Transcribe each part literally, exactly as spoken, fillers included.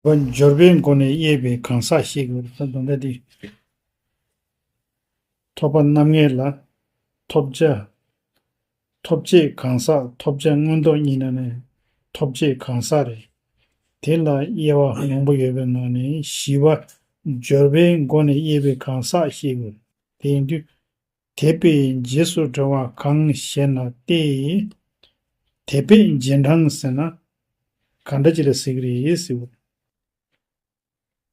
འབྱོར་པའི་སྒོ་ནས་དབྱེ་བའི་གང་ཟག་ཤེས་དགོས་ད་དོན་དག་འདི། ཐོབ་པ་རྣམ་ངེས་ལ། ཐོབ་བྱ། ཐོབ་བྱེད་གང་ཟག་ཐོབ་བྱ་མངོན་རྟོགས་གཉིས་ནང་ནས་ཐོབ་བྱེད་གང་ཟག་རེད། དེ་ལ་དབྱེ་བ་མང་པོ་ཡོད་པའི་ནང་ནས་བཞི་པ། འབྱོར་པའི་སྒོ་ནས་དབྱེ་བའི་གང་ཟག་ཤེས་དགོས། དེ་ཡིན་དུས། དད་པས་རྗེས་སུ་འབྲང་བ་གང་ཞེ་ན་སྟེ། དད་པས་རྗེས་འབྲང་ཟེར་ན་གང་འདྲ་ཅིག་ལ་ཟེར་གྱི་རེད་ཟེར་བ།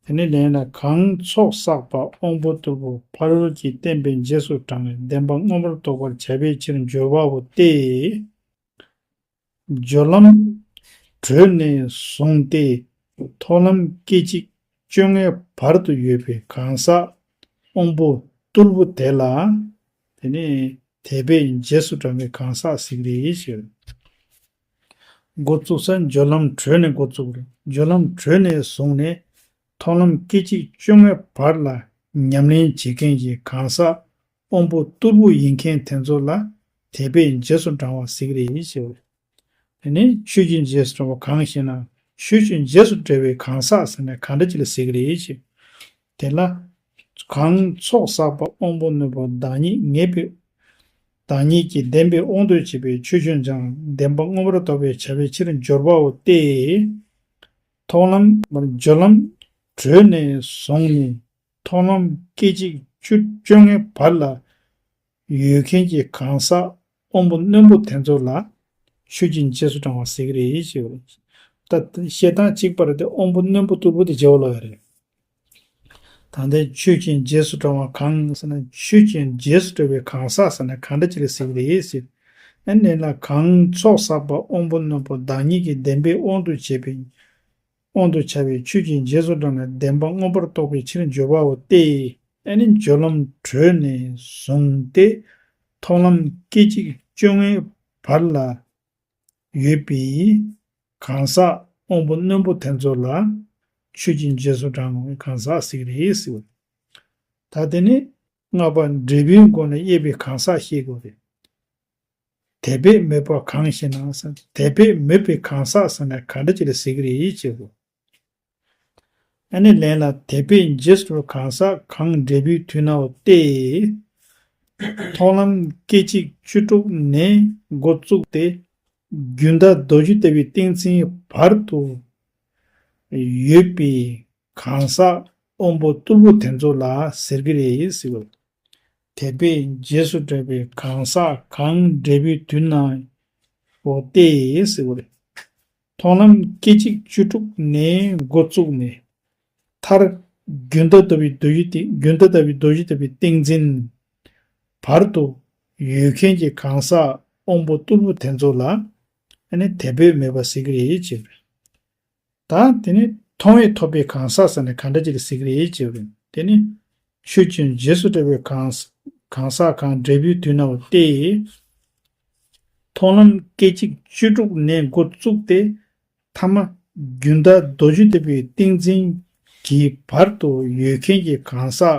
དེ་ནས་ལན་ལ་གང་ཚོགས་བསགས་པ་དབང་པོ་རྟུལ་པོ་ཕ་རོལ་གྱིས་བསྟན་པའི་རྗེས་སུ་འབྲང་བའི་བདེན་པ་མངོན་པར་རྟོགས་པར་བྱ་བའི་ཕྱིར་འབྱོར་བའོ་སྟེ། སྦྱོར་ལམ་གྲོལ་ནས་བཟུང་སྟེ་མཐོང་ལམ་སྐད་ཅིག་བཅོ་ལྔའི་བར་དུ་ཡོད་པའི་གང་ཟག་དབང་པོ་རྟུལ་པོ་དེ་ལ། དེ་ནས་དད་པས་རྗེས་སུ་འབྲང་བའི་གང་ཟག་ཟེར་གྱི་རེད་ཞེས། འགོ་བཙུགས་ས་སྦྱོར་ལམ་གྲོལ་ནས་འགོ་བཙུགས་རེད། སྦྱོར་ལམ་གྲོལ་ནས་བཟུང་ནས་མཐོང་ལམ་སྐད་ཅིག་བཅོ་ལྔའི་བར་ལ་ཉམས་ལེན་བྱེད་མཁན་གྱི་གང་ཟག་དབང་པོ་རྟུལ་པོ་ཡིན་མཁན་དེ་ཚོ་ལ་དད་པས་རྗེས་སུ་འབྲང་བ་ཟེར་གྱི་རེད་ཞེས། དེ་ནས་ཆོས་ཀྱི་རྗེས་སུ་འབྲང་བ་གང་ཞེ་ན། ཆོས་ཀྱི་རྗེས་སུ་འབྲང་བའི་གང་ཟག་ཟེར་ན་གང་འདྲ་ཅིག་ལ་ཟེར་གྱི་རེད་ཞེས། དེ་ལ། གང་ཚོགས་བསགས་པ་དབང་པོ་རྣོན་པོ་བདག་ཉིད་ངེས་པའི། བདག་ཉིད་ཀྱི་བདེན་པའི་དབང་དུ་བྱས་པའི་ཆོས་ཀུན་ཀྱང་བདེན་པ་མངོན་པར་རྟོགས་པའི་བྱ་བའི་ཕྱིར་འབྱོར་བའོ་སྟེ། མཐོང་ལམ། སྦྱོར་ལམ་གྲོལ་ནས་བཟུང་ནས། མཐོང་ལམ་སྐད་ཅིག་བཅུ་བཅོ་ལྔའི་བར་ལ་ཡོད་མཁན་གྱི་གང་ཟག་དབང་པོ་རྣོན་པོ་དེ་ཚོ་ལ་ཆོས་ཀྱི་རྗེས་སུ་འབྲང་བ་ཟེར་གྱི་རེད་ཞེས་པ་རེད། ད་བཤད་སྟངས་གཅིག་པ་རེད་དེ་དབང་པོ་རྣོན་པོ་རྟུལ་པོ་དེ་བརྗེ་བ་ལོག་ཡ་རེད། ད་ལྟའི་ཆོས་ཀྱི་རྗེས་སུ་འབྲང་བ་གང་ཟེར་ན་ཆོས་ཀྱི་རྗེས་སུ་འབྲང་བའི་གང་ཟག་ཟེར་ན་གང་འདྲ་ཅིག་ལ་ཟེར་གྱི་རེད་ཟེར། ཨ་ནི་ལ་གང་ཚོགས་བསགས་པ་དབང་པོ་རྣོན་པོ་བདག་ཉིད་ཀྱི་བདེན་པའི་དབང་དུ་བྱས་པའི། དབང་དུ་བྱ་བའི་ཆོས་ཀྱི་རྗེས་སུ་འབྲང་བའི་བདེན་པ་མངོན་པར་རྟོགས་པའི་ཕྱིར་འབྱོར་བའོ་སྟེ། ཨ་ནི་སྦྱོར་ལམ་གྲོལ་ནས་བཟུང་སྟེ། མཐོང་ལམ་སྐད་ཅིག་བཅོ་ལྔའི་བར་ལ་ཡོད་པའི་གང་ཟག་དབང་པོ་རྣོན་པོ་དེ་ཚོ་ལ་ཆོས་ཀྱི་རྗེས་སུ་འབྲང་བའི་གང་ཟག་ཟེར་གྱི་རེད་ཟེར་བ། ད་དེ་ནི་ལྔ་པ་འབྲས་བུའི་སྒོ་ནས་དབྱེ་བའི་གང་ཟག་ཤེས་དགོས་རེད། དད་པས་མོས་པ་གང་ཞེ་ན། དད་པས་མོས་པའི་གང་ཟག་ཟེར་ན་གང་འདྲ་ཅིག་ལ་ཟེར་གྱི་རེད་ཅེས་སོ། ཨ་ནི་ལན་ལ་དད་པས་རྗེས་སུ་གང་ཟག་གང་འབྲས་བུའི་དུས་ནའོ་སྟེ། མཐོང་ལམ་སྐད་ཅིག་བཅུ་དྲུག་ནས་འགོ་བཙུགས་ཏེ། རྒྱུན་མཐའ་རྡོ་རྗེ་ལྟ་བུའི་ཏིང་འཛིན་བར་དུ་ཡོད་པའི་གང་ཟག་དབང་པོ་རྟུལ་པོ་དེ་ཚོ་ལ་ཟེར་གྱི་རེད་ཟེར་བ། དད་པས་རྗེས་སུ་འབྲང་བའི་གང་ཟག་གང་འབྲས་བུའི་དུས་ནའོ་སྟེ་ཟེར་བ་རེད། མཐོང་ལམ་སྐད་ཅིག་བཅུ་དྲུག་ནས་འགོ་བཙུགས་ནས། མཐར་རྒྱུན་མཐའ་ལྟ་བུའི་རྡོ་རྗེ་སྟེ་རྒྱུན་མཐའ་ལྟ་བུའི་རྡོ་རྗེ་ལྟ་བུའི་ཏིང་འཛིན་བར་དུ་ཡོད་མཁན་གྱི་གང་ཟག་དབང་པོ་རྟུལ་པོ་དེ་ཚོ་ལ་ཨ་ནི་དད་པས་མོས་པ་ཟེར་གྱི་རེད་ཅེས། ད་དེ་ནི་མཐོང་བས་ཐོབ་པའི་གང་ཟག་ཟེར་ན་གང་འདྲ་ཅིག་ལ་ཟེར་གྱི་རེད་ཅེས་པས། དེ་ནི་ཆོས་ཀྱི་རྗེས་སུ་འབྲང་བའི་གང་གང་ཟག་གང་འབྲས་བུའི་དུས་ནའོ་སྟེ། མཐོང་ལམ་སྐད་ཅིག་བཅུ་དྲུག་ནས་འགོ་བཙུགས་ཏེ། ཐ་མ་རྒྱུན་མཐའ་རྡོ་རྗེ་ལྟ་བུའི་ཏིང་འཛིན་གྱི་བར་དུ་ཡོད་མཁན་གྱི་གང་ཟག་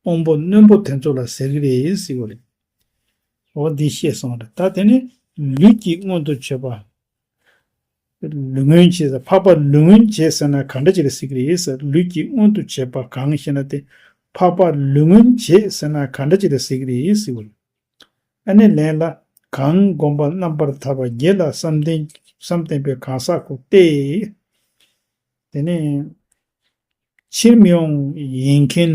དབང་པོ་རྣོན་པོ་དེ་ཚོ་ལ་ཟེར་གྱི་རེད་ཟེར་བ་རེད། འོ་འདི་ཤེས་སོང་རེད། ད་དེ་ནི་ལུས་ཀྱིས་མངོན་དུ་བྱེད་པ། ལུས་མངོན་བྱེད་ཟེར་འཕགས་པ་ལུས་མངོན་བྱེད་ཟེར་ན་ག་འདྲ་ཅིག་ལ་ཟེར་གྱི་རེད་ཟེར། ལུས་ཀྱིས་མངོན་དུ་བྱེད་པ་གང་ཞེ་ན་སྟེ། འཕགས་པ་ལུས་མངོན་བྱེད་ཟེར་ན་ག་འདྲ་ཅིག་ལ་ཟེར་གྱི་རེད་ཟེར་བ་རེད། ཨ་ནི་ལན་ལ་གང་སྒོམ་པ་རྣམ་པར་ཐར་པ་བརྒྱད་ལ་བསམ་གཏན་བསམ་གཏན་པའི་གང་ཟག་གོ་སྟེ། དེ་ནས་ཕྱིར་མི་འོང་ཡིན་མཁན།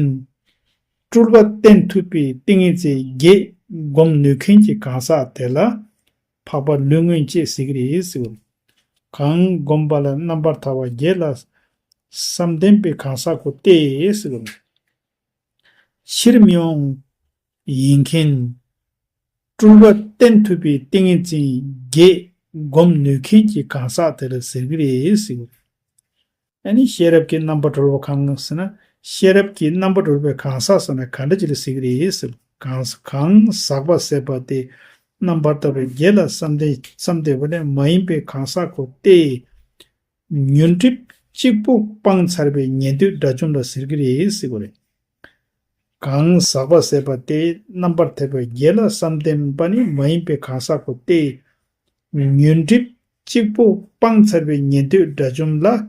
སྤྲུལ་པ་བསྟན་ཐུབ་པའི་ཏིང་ངེ་འཛིན་བརྒྱད་སྒོམ་ནུས་མཁན་གྱི་གང་ཟག་དེ་ལ་འཕགས་པ་ལུས་མངོན་བྱེད་ཟེར་གྱི་རེད་ཟེར་བ། གང་སྒོམ་པ་ལ་རྣམ་པར་ཐར་པ་བརྒྱད་ལ་བསམ་གཏན་པའི་གང་ཟག་གོ་སྟེ་ཟེར་བ། ཕྱིར་མི་འོང་ཡིན་མཁན། སྤྲུལ་པ་བསྟན་ཐུབ་པའི་ཏིང་ངེ་འཛིན་བརྒྱད་སྒོམ་ནུས་མཁན་གྱི་གང་ཟག་དེ་ལ་ཟེར་གྱི་རེད་ཟེར་བ། ཨ་ནི་ཤེས་རབ་ཀྱི་རྣམ་པར་གྲོལ་བ་གང་ཟེར་ན། ཤེས་རབ་ཀྱི་རྣམ་པར་གྲོལ་བའི་གང་ཟག་ཟེར་ན་ག་འདྲ་ཅིག་ལ་ཟེར་གྱི་རེད་ཟེར། གང་གང་ཟག་པ་ཟད་པ་སྟེ། རྣམ་པར་ཐར་པ་བརྒྱད་ལ་བསམ་གཏན་བསམ་གཏན་པ་ནི་མ་ཡིན་པའི་གང་ཟག་གོ་སྟེ། ཉོན་སྒྲིབ་གཅིག་པུ་སྤངས་ཚར་བའི་ཉན་ཐོས་དགྲ་བཅོམ་ལ་ཟེར་གྱི་རེད་ཟེར་གྱི་རེད། གང་ཟག་པ་ཟད་པ་སྟེ། རྣམ་པར་ཐར་པ་བརྒྱད་ལ་བསམ་གཏན་པ་ནི་མ་ཡིན་པའི་གང་ཟག་གོ་སྟེ། ཉོན་སྒྲིབ་གཅིག་པུ་སྤངས་ཚར་བའི་ཉན་ཐོས་དགྲ་བཅོམ་ལ་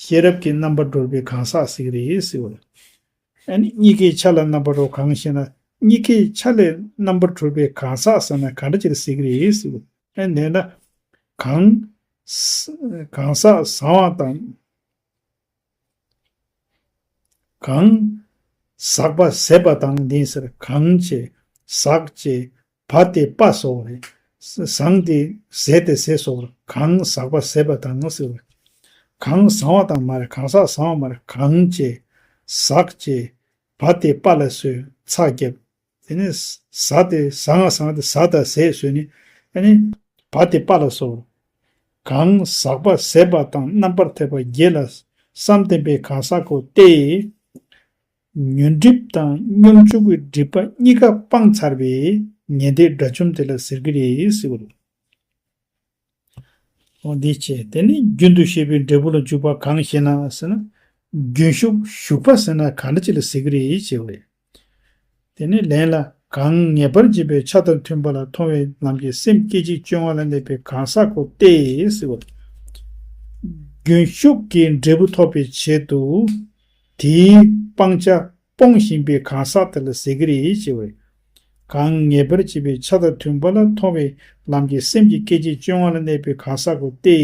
ཤེས་རབ་ཀྱི་རྣམ་པར་གྲོལ་བའི་གང་ཟག་ཟེར་གྱི་རེད་ཟེར་བ་རེད། ཨ་ནི་གཉིས་ཀའི་ཆ་ལ་རྣམ་པར་གྲོལ་གང་ཞེ་ན། གཉིས་ཀའི་ཆ་ལས་རྣམ་པར་གྲོལ་བའི་གང་ཟག་ཟེར་ན་གང་འདྲ་ཅིག་ལ་ཟེར་གྱི་རེད་ཟེར་བ་རེད། ཨ་ནི་ན་གང་ས་གང་ཟག་བཟང་བ་དང་། གང་ཟག་པ་ཟད་པ་དང་འདི་ཟེར། གང་བྱས་ཟག་བྱས་བ་སྟེ་པ་སོགས་རེད། བཟང་སྟེ་ཟད་དེ་ཟད་སོགས་རེད། གང་ཟག་པ་ཟད་པ་དང་ཟེར་བ་རེད། གང་བཟང་བ་དང་མ་རེད། གང་ཟག་བཟང་བ་མ་རེད། གང་བྱས་ཟག་བྱས་བ་སྟེ་པ་ལ་སོགས་ཚ་རྒྱབ། དེ་ནས་ཟ་སྟེ་ཟ་ང་ཟང་སྟེ་ཟ་དང་ཟད་ཟོས་ནས། ཨ་ནི་བ་སྟེ་པ་ལ་སོགས། གང་ཟག་པ་ཟད་པ་དང་རྣམ་པར་ཐར་པ་བརྒྱད་ལ་བསམ་གཏན་པའི་གང་ཟག་གོ་སྟེ། ཉོན་སྒྲིབ་དང་སྙོམས་འཇུག་གི་སྒྲིབ་པ་གཉིས་ཀ་སྤངས་ཚར་བའི་ཉན་ཐོས་དགྲ་བཅོམ་དེ་ལ་ཟེར་གྱི་རེད་ཟེར་བ་རེད། འོ་འདི་བྱས། དེ་ནི་རྒྱུན་དུ་ཞེས་པའི་འབྲས་བུ་ལ་འཇུག་པ་གང་ཞེ་ན་ཟེར་ན། རྒྱུན་ཞུགས་ཞུགས་པ་ཟེར་ན་གང་འདྲ་ཅིག་ལ་ཟེར་གྱི་རེད་ཅེས་པ་རེད། དེ་ནི་ལན་ལ། གང་ངེས་པར་འབྱིན་པའི་ཆ་དང་མཐུན་པ་ལ་མཐོང་བའི་ལམ་གྱི་སེམས་སྐད་ཅིག་བཅོ་ལྔ་ལ་གནས་པའི་གང་ཟག་གོ་སྟེ་ཟེར་བ། རྒྱུན་ཞུགས་ཀྱི་འབྲས་བུ་ཐོབ་པའི་ཆེད་དུ། དེའི་སྤང་བྱ་སྤོང་བཞིན་པའི་གང་ཟག་དེ་ལ་ཟེར་གྱི་རེད་ཅེས་པ་རེད། གང་ངེས་པར་འབྱིན་པའི་ཆ་དང་མཐུན་པ་ལ་མཐོང་བའི་ལམ་གྱི་སེམས་ཀྱི་སྐད་ཅིག་བཅོ་ལྔ་ལ་གནས་པའི་གང་ཟག་གོ་སྟེ།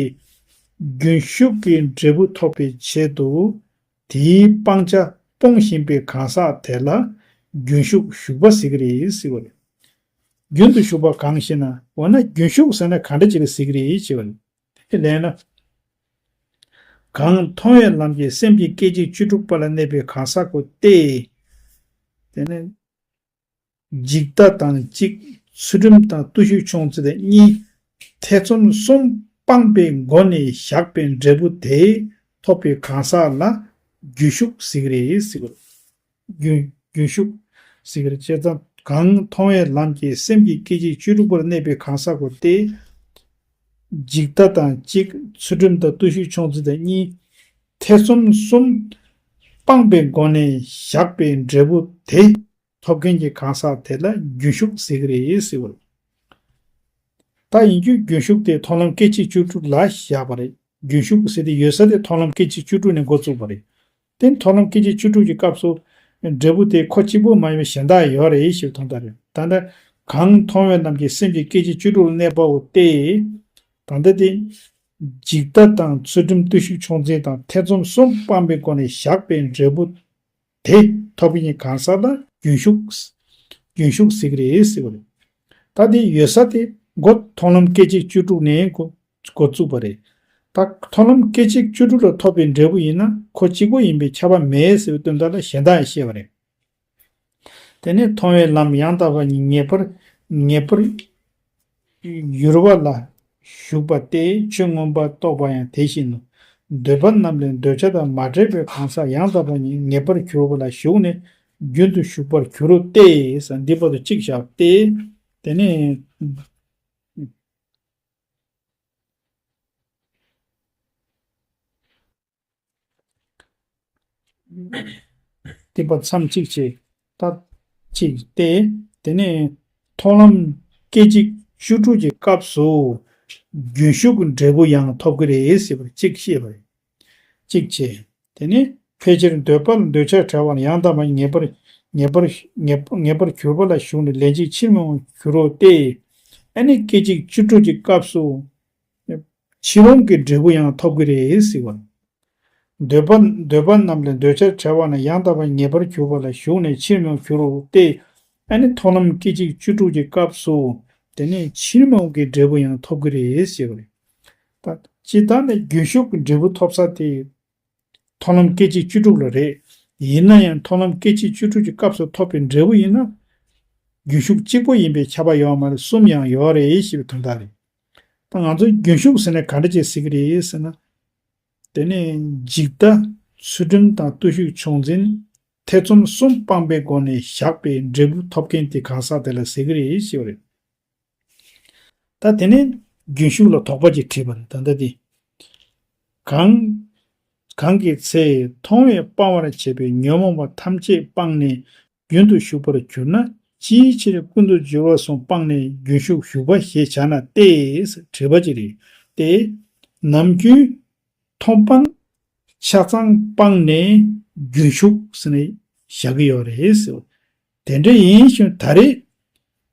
རྒྱུན་ཞུགས་ཀྱི་འབྲས་བུ་ཐོབ་པའི་ཆེད་དུ། དེའི་སྤང་བྱ་སྤོང་བཞིན་པའི་གང་ཟག་དེ་ལ་རྒྱུན་ཞུགས་ཞུགས་པ་ཟེར་གྱི་རེད་ཟེར་བ་རེད། རྒྱུན་དུ་ཞུགས་པ་གང་ཞེ་ན། འོ་ན་རྒྱུན་ཞུགས་ཟེར་ན་གང་འདྲ་ཅིག་ལ་ཟེར་གྱི་རེད་ཅེས་པ་རེད། དེ་ལན་ལ། གང་མཐོང་བའི་ལམ་གྱི་སེམས་ཀྱི་སྐད་ཅིག་བཅུ་དྲུག་པ་ལ་གནས་པའི་གང་ཟག་གོ་སྟེ། དེ་ནི། འཇིག་ལྟ་དང་གཅིག་ཚུལ་ཁྲིམས་དང་བརྟུལ་ཞུགས་ཆུང་འཛིན་དང་གཉིས། ཐེ་ཚོམ་གསུམ་སྤངས་པའི་སྒོ་ནས་བཞག་པའི་འབྲས་བུ་དེ་ཐོབ་པའི་གང་ཟག་ལ་རྒྱུན་ཞུགས་ཟེར་གྱི་རེད་ཟེར་གྱི་རེད། རྒྱུན་རྒྱུན་ཞུགས་ཟེར་གྱི་རེད། བྱས་ཙང་གང་མཐོང་བའི་ལམ་གྱི་སེམས་ཀྱི་སྐད་ཅིག་བཅུ་དྲུག་པར་གནས་པའི་གང་ཟག་གོ་སྟེ། འཇིག་ལྟ་དང་གཅིག་ཚུལ་ཁྲིམས་དང་བརྟུལ་ཞུགས་ཆུང་འཛིན་དང་གཉིས། ཐེ་ཚོམ་གསུམ་སྤངས་པའི་སྒོ་ནས་བཞག་པའི་འབྲས་བུ་དེ་ཐོབ་མཁན་གྱི་གང་ཟག་དེ་ལ་རྒྱུན་ཞུགས་ཟེར་གྱི་རེད་ཟེར་བ་རེད། ད་ཡིན་རྒྱུ་རྒྱུན་ཞུགས་དེ་མཐོང་ལམ་སྐད་ཅིག་བཅུ་དྲུག་ལ་བཞག་པ་རེད། རྒྱུན་ཞུགས་ཟེར་དེ་ཡོད་ས་དེ་མཐོང་ལམ་སྐད་ཅིག་བཅུ་དྲུག་ནས་འགོ་བཙུགས་པ་རེད། དེ་མཐོང་ལམ་སྐད་ཅིག་བཅུ་དྲུག་གི་སྐབས་སུ་འབྲས་བུ་དེ་ཁོ་གཅིག་པོ་མ་ཡིན་པའི་གཞན་དག་ཡོད་རེད་ཞེས་དོན་དག་རེད། ད་ལྟ་གང་མཐོང་བའི་ལམ་གྱི་སེམས་ཀྱི་སྐད་ཅིག་བཅུ་དྲུག་ལ་གནས་པའོ་སྟེ། ད་ལྟ་དེ་འཇིག་ལྟ་དང་ཚུལ་ཁྲིམས་བརྟུལ་ཞུགས་ཆུང་འཛིན་དང་ཐེ་ཚོམ་གསུམ་སྤངས་པའི་སྒོ་ནས་བཞག་པའི་འབྲས་བུ་དེ་ཐོབ་པའི་གང་ཟག་ལ་རྒྱུན་ཞུགས་རྒྱུན་ཞུགས་ཟེར་གྱི་རེད་ཟེར་བ་རེད། ད་དེ་ཡོད་ས་དེ་འགོ་མཐོང་ལམ་སྐད་ཅིག་བཅུ་དྲུག་ནས་འགོ་འགོ་བཙུགས་པ་རེད། ད་མཐོང་ལམ་སྐད་ཅིག་བཅུ་དྲུག་ལ་ཐོབ་པའི་འབྲས་བུ་ཡིན་ན་ཁོ་གཅིག་པོ་ཡིན་པས་ཁྱབ་པ་མེད་ཟེར་བའི་དོན་དག་ལ་གཞན་དག་ཡང་བཤད་པ་རེད། དེ་ནས་མཐོང་བའི་ལམ་ཡང་དག་པ་ཉིད་ངེས་པར་ངེས་པར་གྱུར་པ་ལ་ཞུགས་པ་སྟེ་ཆོས་མངོན་པར་རྟོགས་པ་ཡང་དེ་བཞིན་ནོ། འདོད་པ་རྣམས་ལས་འདོད་ཆགས་དང་མ་བྲལ་བའི་གང་ཟག་ཡང་དག་པ་ཉིད་ངེས་པར་གྱུར་པ་ལ་ཞུགས་ནས་རྒྱུན་དུ་ཞུགས་པར་འགྱུར་རོ་སྟེ། འདི་བར་དུ་གཅིག་བཞག་སྟེ། དེ་ནས། དེ་བར་མཚམས་གཅིག་བྱས། ད་གཅིག་སྟེ། དེ་ནས་མཐོང་ལམ་སྐད་ཅིག་བཅུ་དྲུག་གི་སྐབས་སུ་རྒྱུན་ཞུགས་ཀྱི་འབྲས་བུ་ཡང་ཐོབ་ཀྱི་རེད་ཟེར་བར་གཅིག་བཤད་པ་རེད། གཅིག་བྱས། དེ་ནས་ཕལ་ཆེར་འདོད་པ་ལ་འདོད་ཆགས་བྲལ་བ་ལ་ཡང་དག་པ་ངེས་པར་ངེས་པར་ངེས་ངེས་པར་གྱུར་པ་ལ་ཞུགས་ནས་ལན་གཅིག་ཕྱིར་མི་འོང་གྱུར་རོ་སྟེ། ཨ་ནི་སྐད་ཅིག་བཅུ་དྲུག་གི་སྐབས་སུ། ཕྱིར་འོང་གི་འབྲས་བུ་ཡང་ཐོབ་ཀྱི་རེད་ཟེར་བ། འདོད་པ་འདོད་པ་རྣམས་ལས་འདོད་ཆགས་བྲལ་བ་ན་ཡང་དག་པར་ངེས་པར་གྱུར་པ་ལ་ཞུགས་ནས་ཕྱིར་མི་འོང་གྱུར་རོ་སྟེ། ཨ་ནི་མཐོང་ལམ་སྐད་ཅིག་བཅུ་དྲུག་གི་སྐབས་སུ། དེ་ནས་ཕྱིར་མི་འོང་གི་འབྲས་བུ་ཡང་ཐོབ་ཀྱི་རེད་ཟེར་བ་རེད། ད་སྤྱིར་བཏང་ནས་རྒྱུན་ཞུགས་ཀྱི་འབྲས་བུ་ཐོབ་ས་དེ། མཐོང་ལམ་སྐད་ཅིག་བཅུ་དྲུག་ལ་རེད། ཡིན་ན་ཡང་མཐོང་ལམ་སྐད་ཅིག་བཅུ་དྲུག་གི་སྐབས་སུ་ཐོབ་པའི་འབྲས་བུ་ཡིན་ན། རྒྱུན་ཞུགས་གཅིག་པོ་ཡིན་པས་ཁྱབ་པ་ཡོད་མ་རེད། གསུམ་ཡང་ཡོད་རེད་ཞེས་པའི་དོན་དག་རེད། ད་ང་ཚོ་རྒྱུན་ཞུགས་ཟེར་ནས་ག་འདྲ་ཅིག་ཟེར་གྱི་རེད་ཟེར་ན། དེ་ནས་འཇིག་ལྟ་ཚུལ་ཁྲིམས་དང་བརྟུལ་ཞུགས་ཆུང་འཛིན་ཐེ་ཚོམ་གསུམ་སྤངས་པའི་སྒོ་ནས་བཞག་པའི་འབྲས་བུ་ཐོབ་མཁན་དེ་གང་ཟག་དེ་ལ་ཟེར་གྱི་རེད་ཞེས་པ་རེད། ད་དེ་ནས་རྒྱུན་ཞུགས་ལ་དོགས་པ་ཅིག་དྲིས་པ་རེད། ད་ལྟ་འདི། གང་། གང་གི་ཚེ་མཐོང་བས་སྤང་བར་བྱེད་པའི་ཉོན་མོངས་པ་ཐམས་ཅད་སྤངས་ནས་རྒྱུན་དུ་ཞུགས་པར་གྱུར་ན་ཅིའི་ཕྱིར་ཀུན་ཏུ་སྦྱོར་བ་གསུམ་སྤངས་ནས་རྒྱུན་ཞུགས་ཞུགས་པ་ཞེས་བྱ་ན་སྟེ། དྲིས་པ་ཅིག་རེད་དེ། ནམ་རྒྱུན་མཐོང་སྤང་ ཆ་ཚང་སྤངས་ནས་རྒྱུན་ཞུགས་ཟེར་ནས་བཞག་གི་ཡོད་རེད་ཟེར། དེ་འདྲ་ཡིན་ཞིང་ད་རེས་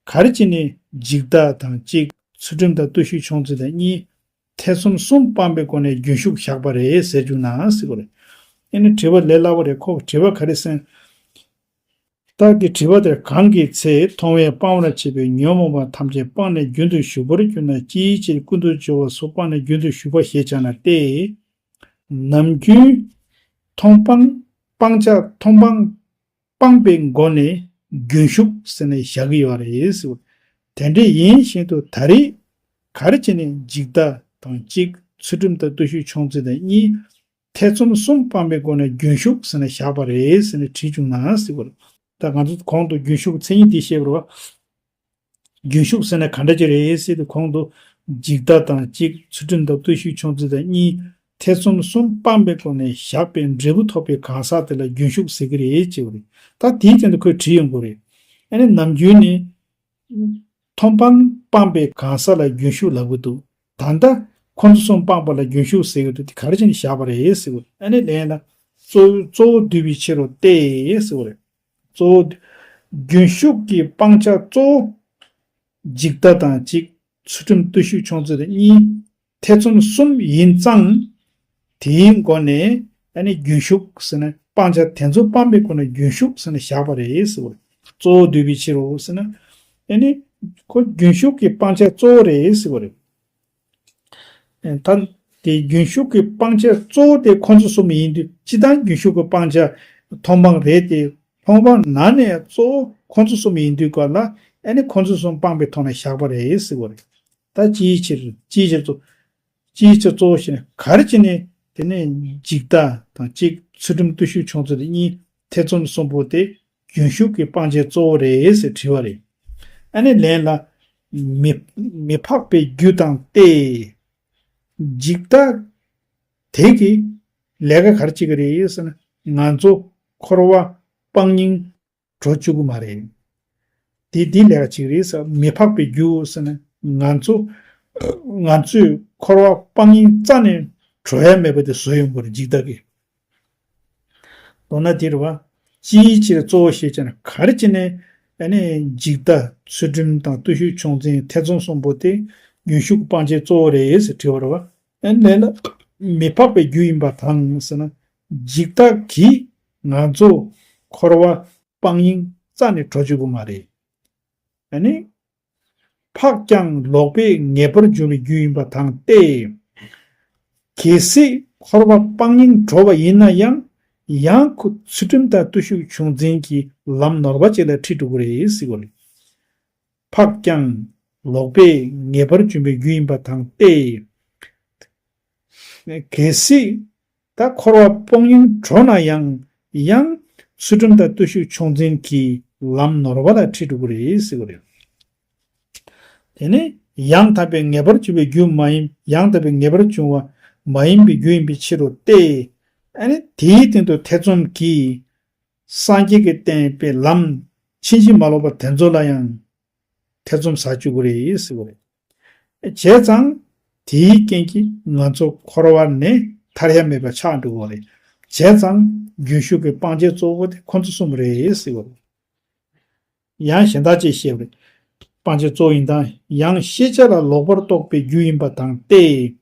ག་རེ་བྱས་ནས་འཇིག་ལྟ་དང་གཅིག་ཚུལ་ཁྲིམས་དང་བརྟུལ་ཞུགས་མཆོག་འཛིན་དང་གཉིས། ཐེ་ཚོམ་གསུམ་སྤངས་པའི་སྒོ་ནས་རྒྱུན་ཞུགས་བཞག་པ་རེད་ཟེར་བཅུག་ན་ཟེར་གོ་རེད། ཨེ་ནི་དྲི་བ་ལས་སླ་བོ་རེད། ཁོ་དྲི་བ་ག་རེ་ཟེར། བདག་གི་དྲི་བ་དེར་གང་གི་ཚེ་མཐོང་བས་སྤང་བར་བྱེད་པའི་ཉོན་མོངས་པ་ཐམས་ཅད་སྤངས་ནས་རྒྱུན་དུ་ཞུགས་པར་གྱུར་ན་ཅིའི་ཕྱིར་ཀུན་ཏུ་སྦྱོར་བ་སོགས་སྤངས་ནས་རྒྱུན་དུ་ཞུགས་པ་ཞེས་བྱ་ན་སྟེ། ནམ་རྒྱུན་མཐོང་སྤང་སྤང་བྱ་མཐོང་སྤང་སྤངས་པའི་སྒོ་ནས་རྒྱུན་ཞུགས་ཟེར་ནས་བཞག་གི་ཡོད་རེད་ཟེར། དེ་འདྲ་ཡིན་བཞིན་དུ་ད་རེས་ག་རེ་བྱས་ནས་འཇིག་ལྟ་དང་གཅིག་ཚུལ་ཁྲིམས་དང་བརྟུལ་ཞུགས་མཆོག་འཛིན་དང་གཉིས། ཐེ་ཚོམ་གསུམ་སྤངས་པའི་སྒོ་ནས་རྒྱུན་ཞུགས་ཟེར་ནས་བཞག་པ་རེད་ཟེར་ནས་དྲིས་བྱུང་ན་ཟེར་བ་རེད། ད་ང་ཚོ་གོང་དུ་རྒྱུན་ཞུགས་མཚན་ཉིད་འདི་བཤད་པ་རེད་བ། རྒྱུན་ཞུགས་ཟེར་ན་ག་འདྲ་ཅིག་རེད་ཟེར་དུས་གོང་དུ་འཇིག་ལྟ་དང་གཅིག་ཚུལ་ཁྲིམས་དང་བརྟུལ་ཞུགས་མཆོག་འཛིན་དང་གཉིས། ཐེ་ཚོམ་གསུམ་སྤངས་པའི་སྒོ་ནས་བཞག་པའི་འབྲས་བུ་ཐོབ་པའི་གང་ཟག་དེ་ལ་རྒྱུན་ཞུགས་ཟེར་གྱི་རེད་ཅེས་པ་རེད། ད་དེའི་སྟེང་དུ་ཁོས་བྲིས་ཡོང་གི་རེད། ཨ་ནི་ནམ་རྒྱུན་ནི། མཐོང་སྤང་སྤངས་པའི་གང་ཟག་ལ་རྒྱུན་ཞུགས་ལབ་ཀྱི་འདུག་ད་ལྟ་ཁོ་ཚོ་གསུམ་སྤངས་པ་ལ་རྒྱུན་ཞུགས་ཟེར་གྱི་འདུག་དེ་ག་རེ་བྱས་ནས་བཞག་པ་རེད་ཟེར་བ། ཨ་ནི་ལན་ལ། གཙོ་བོ་གཙོ་བོ་བསྡུས་པའི་ཕྱིར་རོ་སྟེ་ཟེར་བ་རེད། གཙོ་བོ་བསྡུ། རྒྱུན་ཞུགས་ཀྱི་སྤང་བྱ་གཙོ་བོ། འཇིག་ལྟ་དང་གཅིག་ཚུལ་ཁྲིམས་བརྟུལ་ཞུགས་མཆོག་འཛིན་དང་གཉིས། ཐེ་ཚོམ་གསུམ་ཡིན་ཙང་། དེའི་སྒོ་ནས་ཨ་ནི་རྒྱུན་ཞུགས་ཟེར་ན་སྤང་བྱ་དེ་ཚོ་སྤངས་པའི་སྒོ་ནས་རྒྱུན་ཞུགས་ཟེར་ནས་བཞག་པ་རེད་ཟེར་བ་རེད། གཙོ་བོ་བསྡུས་པའི་ཕྱིར་རོ་ཟེར་ན། ཨ་ནི་ཁོ་རྒྱུན་ཞུགས་ཀྱི་སྤང་བྱ་གཙོ་བོ་རེད་ཟེར་བ་རེད། ཨ་ད་དེ་རྒྱུན་ཞུགས་ཀྱི་སྤང་བྱ་གཙོ་བོ་དེ་ཁོ་ཚོ་གསུམ་ཡིན་དུས་སྤྱིར་བཏང་རྒྱུན་ཞུགས་ཀྱི་སྤང་བྱ་མཐོང་སྤང་རེད་དེ། མཐོང་སྤང་ནང་ནས་གཙོ་བོ་ཁོ་ཚོ་གསུམ་ཡིན་དུས་སྐབས་ལ་ཨ་ནི་ཁོ་ཚོ་གསུམ་སྤངས་པའི་ཐོག་ནས་བཞག་པ་རེད་ཟེར་བ་རེད། ད་ཅིའི་ཕྱིར་ཅིའི་ཕྱིར་གཙོ། ཅིའི་ཕྱིར་གཙོ་བོ་ཞེ་ན་ག་རེ་བྱས་ནས་དེ་ནས་འཇིག་ལྟ་དང་གཅིག་ཚུལ་ཁྲིམས་བརྟུལ་ཞུགས་མཆོག་འཛིན་དང་གཉིས་ཐེ་ཚོམ་གསུམ་པོ་དེ་རྒྱུན་ཞུགས་ཀྱི་སྤང་བྱའི་གཙོ་བོ་རེད་ཟེར་དྲིས་པ་རེད། ཨ་ནི་ལན་ལ། མི་མི་འཕགས་པའི་རྒྱུ་དང་སྟེ། འཇིག་ལྟ་དེ་གི་ལས་ཀ་ག་རེ་བྱེད་ཀྱི་རེད་ཟེར་ན་ང་ཚོ་འཁོར་བ་སྤང་སྙིང་འགྲོ་བཅུག་གི་མ་རེད། དེ་འདི་ལས་ཀ་ཅིག་རེད་ཟེར། མི་འཕགས་པའི་རྒྱུ་ཟེར་ན་ང་ཚོ་ང་ཚོས་འཁོར་བ་སྤང་སྙིང་རྩ་ནས་གྲོལ་ཡ་མེད་པ་དེ་བཟོ་ཡོང་གི་རེད་འཇིག་ལྟ་གི། མདོར་ན་འདི་རེད་བ། ཅིའི་ཕྱིར་གཙོ་བོ་ཞེས་བྱ་ན་ག་རེ་བྱས་ནས་ཨ་ནི་འཇིག་ལྟ་ཚུལ་ཁྲིམས་དང་བརྟུལ་ཞུགས་མཆོག་འཛིན་ཐེ་ཚོམ་གསུམ་པོ་དེ་རྒྱུན་ཞུགས་སྤང་བྱའི་གཙོ་བོ་རེད་ཟེར་དྲི་བ་རེད་བ། ཨ་ནི་ལན་ལ་མི་འཕགས་པའི་རྒྱུ་ཡིན་པ་དང་ཟེར་ན་འཇིག་ལྟ་གིས་ང་ཚོ་འཁོར་བ་སྤང་སྙིང་རྩ་ནས་གྲོལ་བཅུག་གི་མ་རེད། ཨ་ནི། འཕགས་ཀྱང་ལོག་པས་ངེས་པར་འབྱུང་བའི་རྒྱུ་ཡིན་པ་དང་སྟེ། གལ་སྲིད་འཁོར་བ་སྤང་སྙིང་གྲོལ་བ་ཡིན་ན་ཡང་ཡང་ཁོ་ཚུལ་ཁྲིམས་དང་བརྟུལ་ཞུགས་མཆོག་འཛིན་གྱི་ལམ་ནོར་བ་ཅིག་ལ་ཁྲིད་འགྲོ་གི་རེད་ཟེར་བ་རེད། འཕགས་ཀྱང་ལོག་པས་ངེས་པར་འབྱུང་བའི་རྒྱུ་ཡིན་པ་དང་སྟེ། གལ་སྲིད་ད་འཁོར་བ་སྤང་སྙིང་གྲོལ་ན་ཡང་ཡང་ཚུལ་ཁྲིམས་དང་བརྟུལ་ཞུགས་མཆོག་འཛིན་གྱི་ལམ་ནོར་བ་ལ་ཁྲིད་འགྲོ་གི་རེད་ཟེར་བ་རེད། དེ་ནི་ཡང་དག་པའི་ངེས་པར་འབྱུང་བའི་རྒྱུ་མ་ཡིན། ཡང་དག་པའི་ངེས་པར་འབྱུང་བ་མ་ཡིན་པའི་རྒྱུ་ཡིན་པའི་ཕྱིར་རོ་སྟེ། ཨ་ནི་དེའི་སྟེང་དུ་ཐེ་ཚོམ་གྱིས་སངས་རྒྱས་ཀྱིས་བསྟན་པའི་ལམ་ཕྱིན་ཅི་མ་ལོག་པ་དེ་ཚོ་ལ་ཡང་ཐེ་ཚོམ་ཟ་བཅུག་གི་རེད་ཟེར་བ་རེད། བྱས་ཙང་དེའི་རྐྱེན་གྱིས་ང་ཚོ་འཁོར་བ་ནས་ཐར་ཡ་མེད་པ་ཆགས་འགྲོ་གི་རེད། བྱས་ཙང་རྒྱུན་ཞུགས་ཀྱི་སྤང་བྱའི་གཙོ་བོ་དེ་ཁོ་ཚོ་གསུམ་རེད་ཟེར་བ་རེད། ཡང་གཞན་དག་ཅེས་བཤད་པ་རེད། སྤང་བྱའི་གཙོ་བོ་ཡིན་དང་ཡང་ཤེས་བྱ་ལ་ལོག་པར་རྟོག་པའི་རྒྱུ་ཡིན་པ་དང་སྟེ།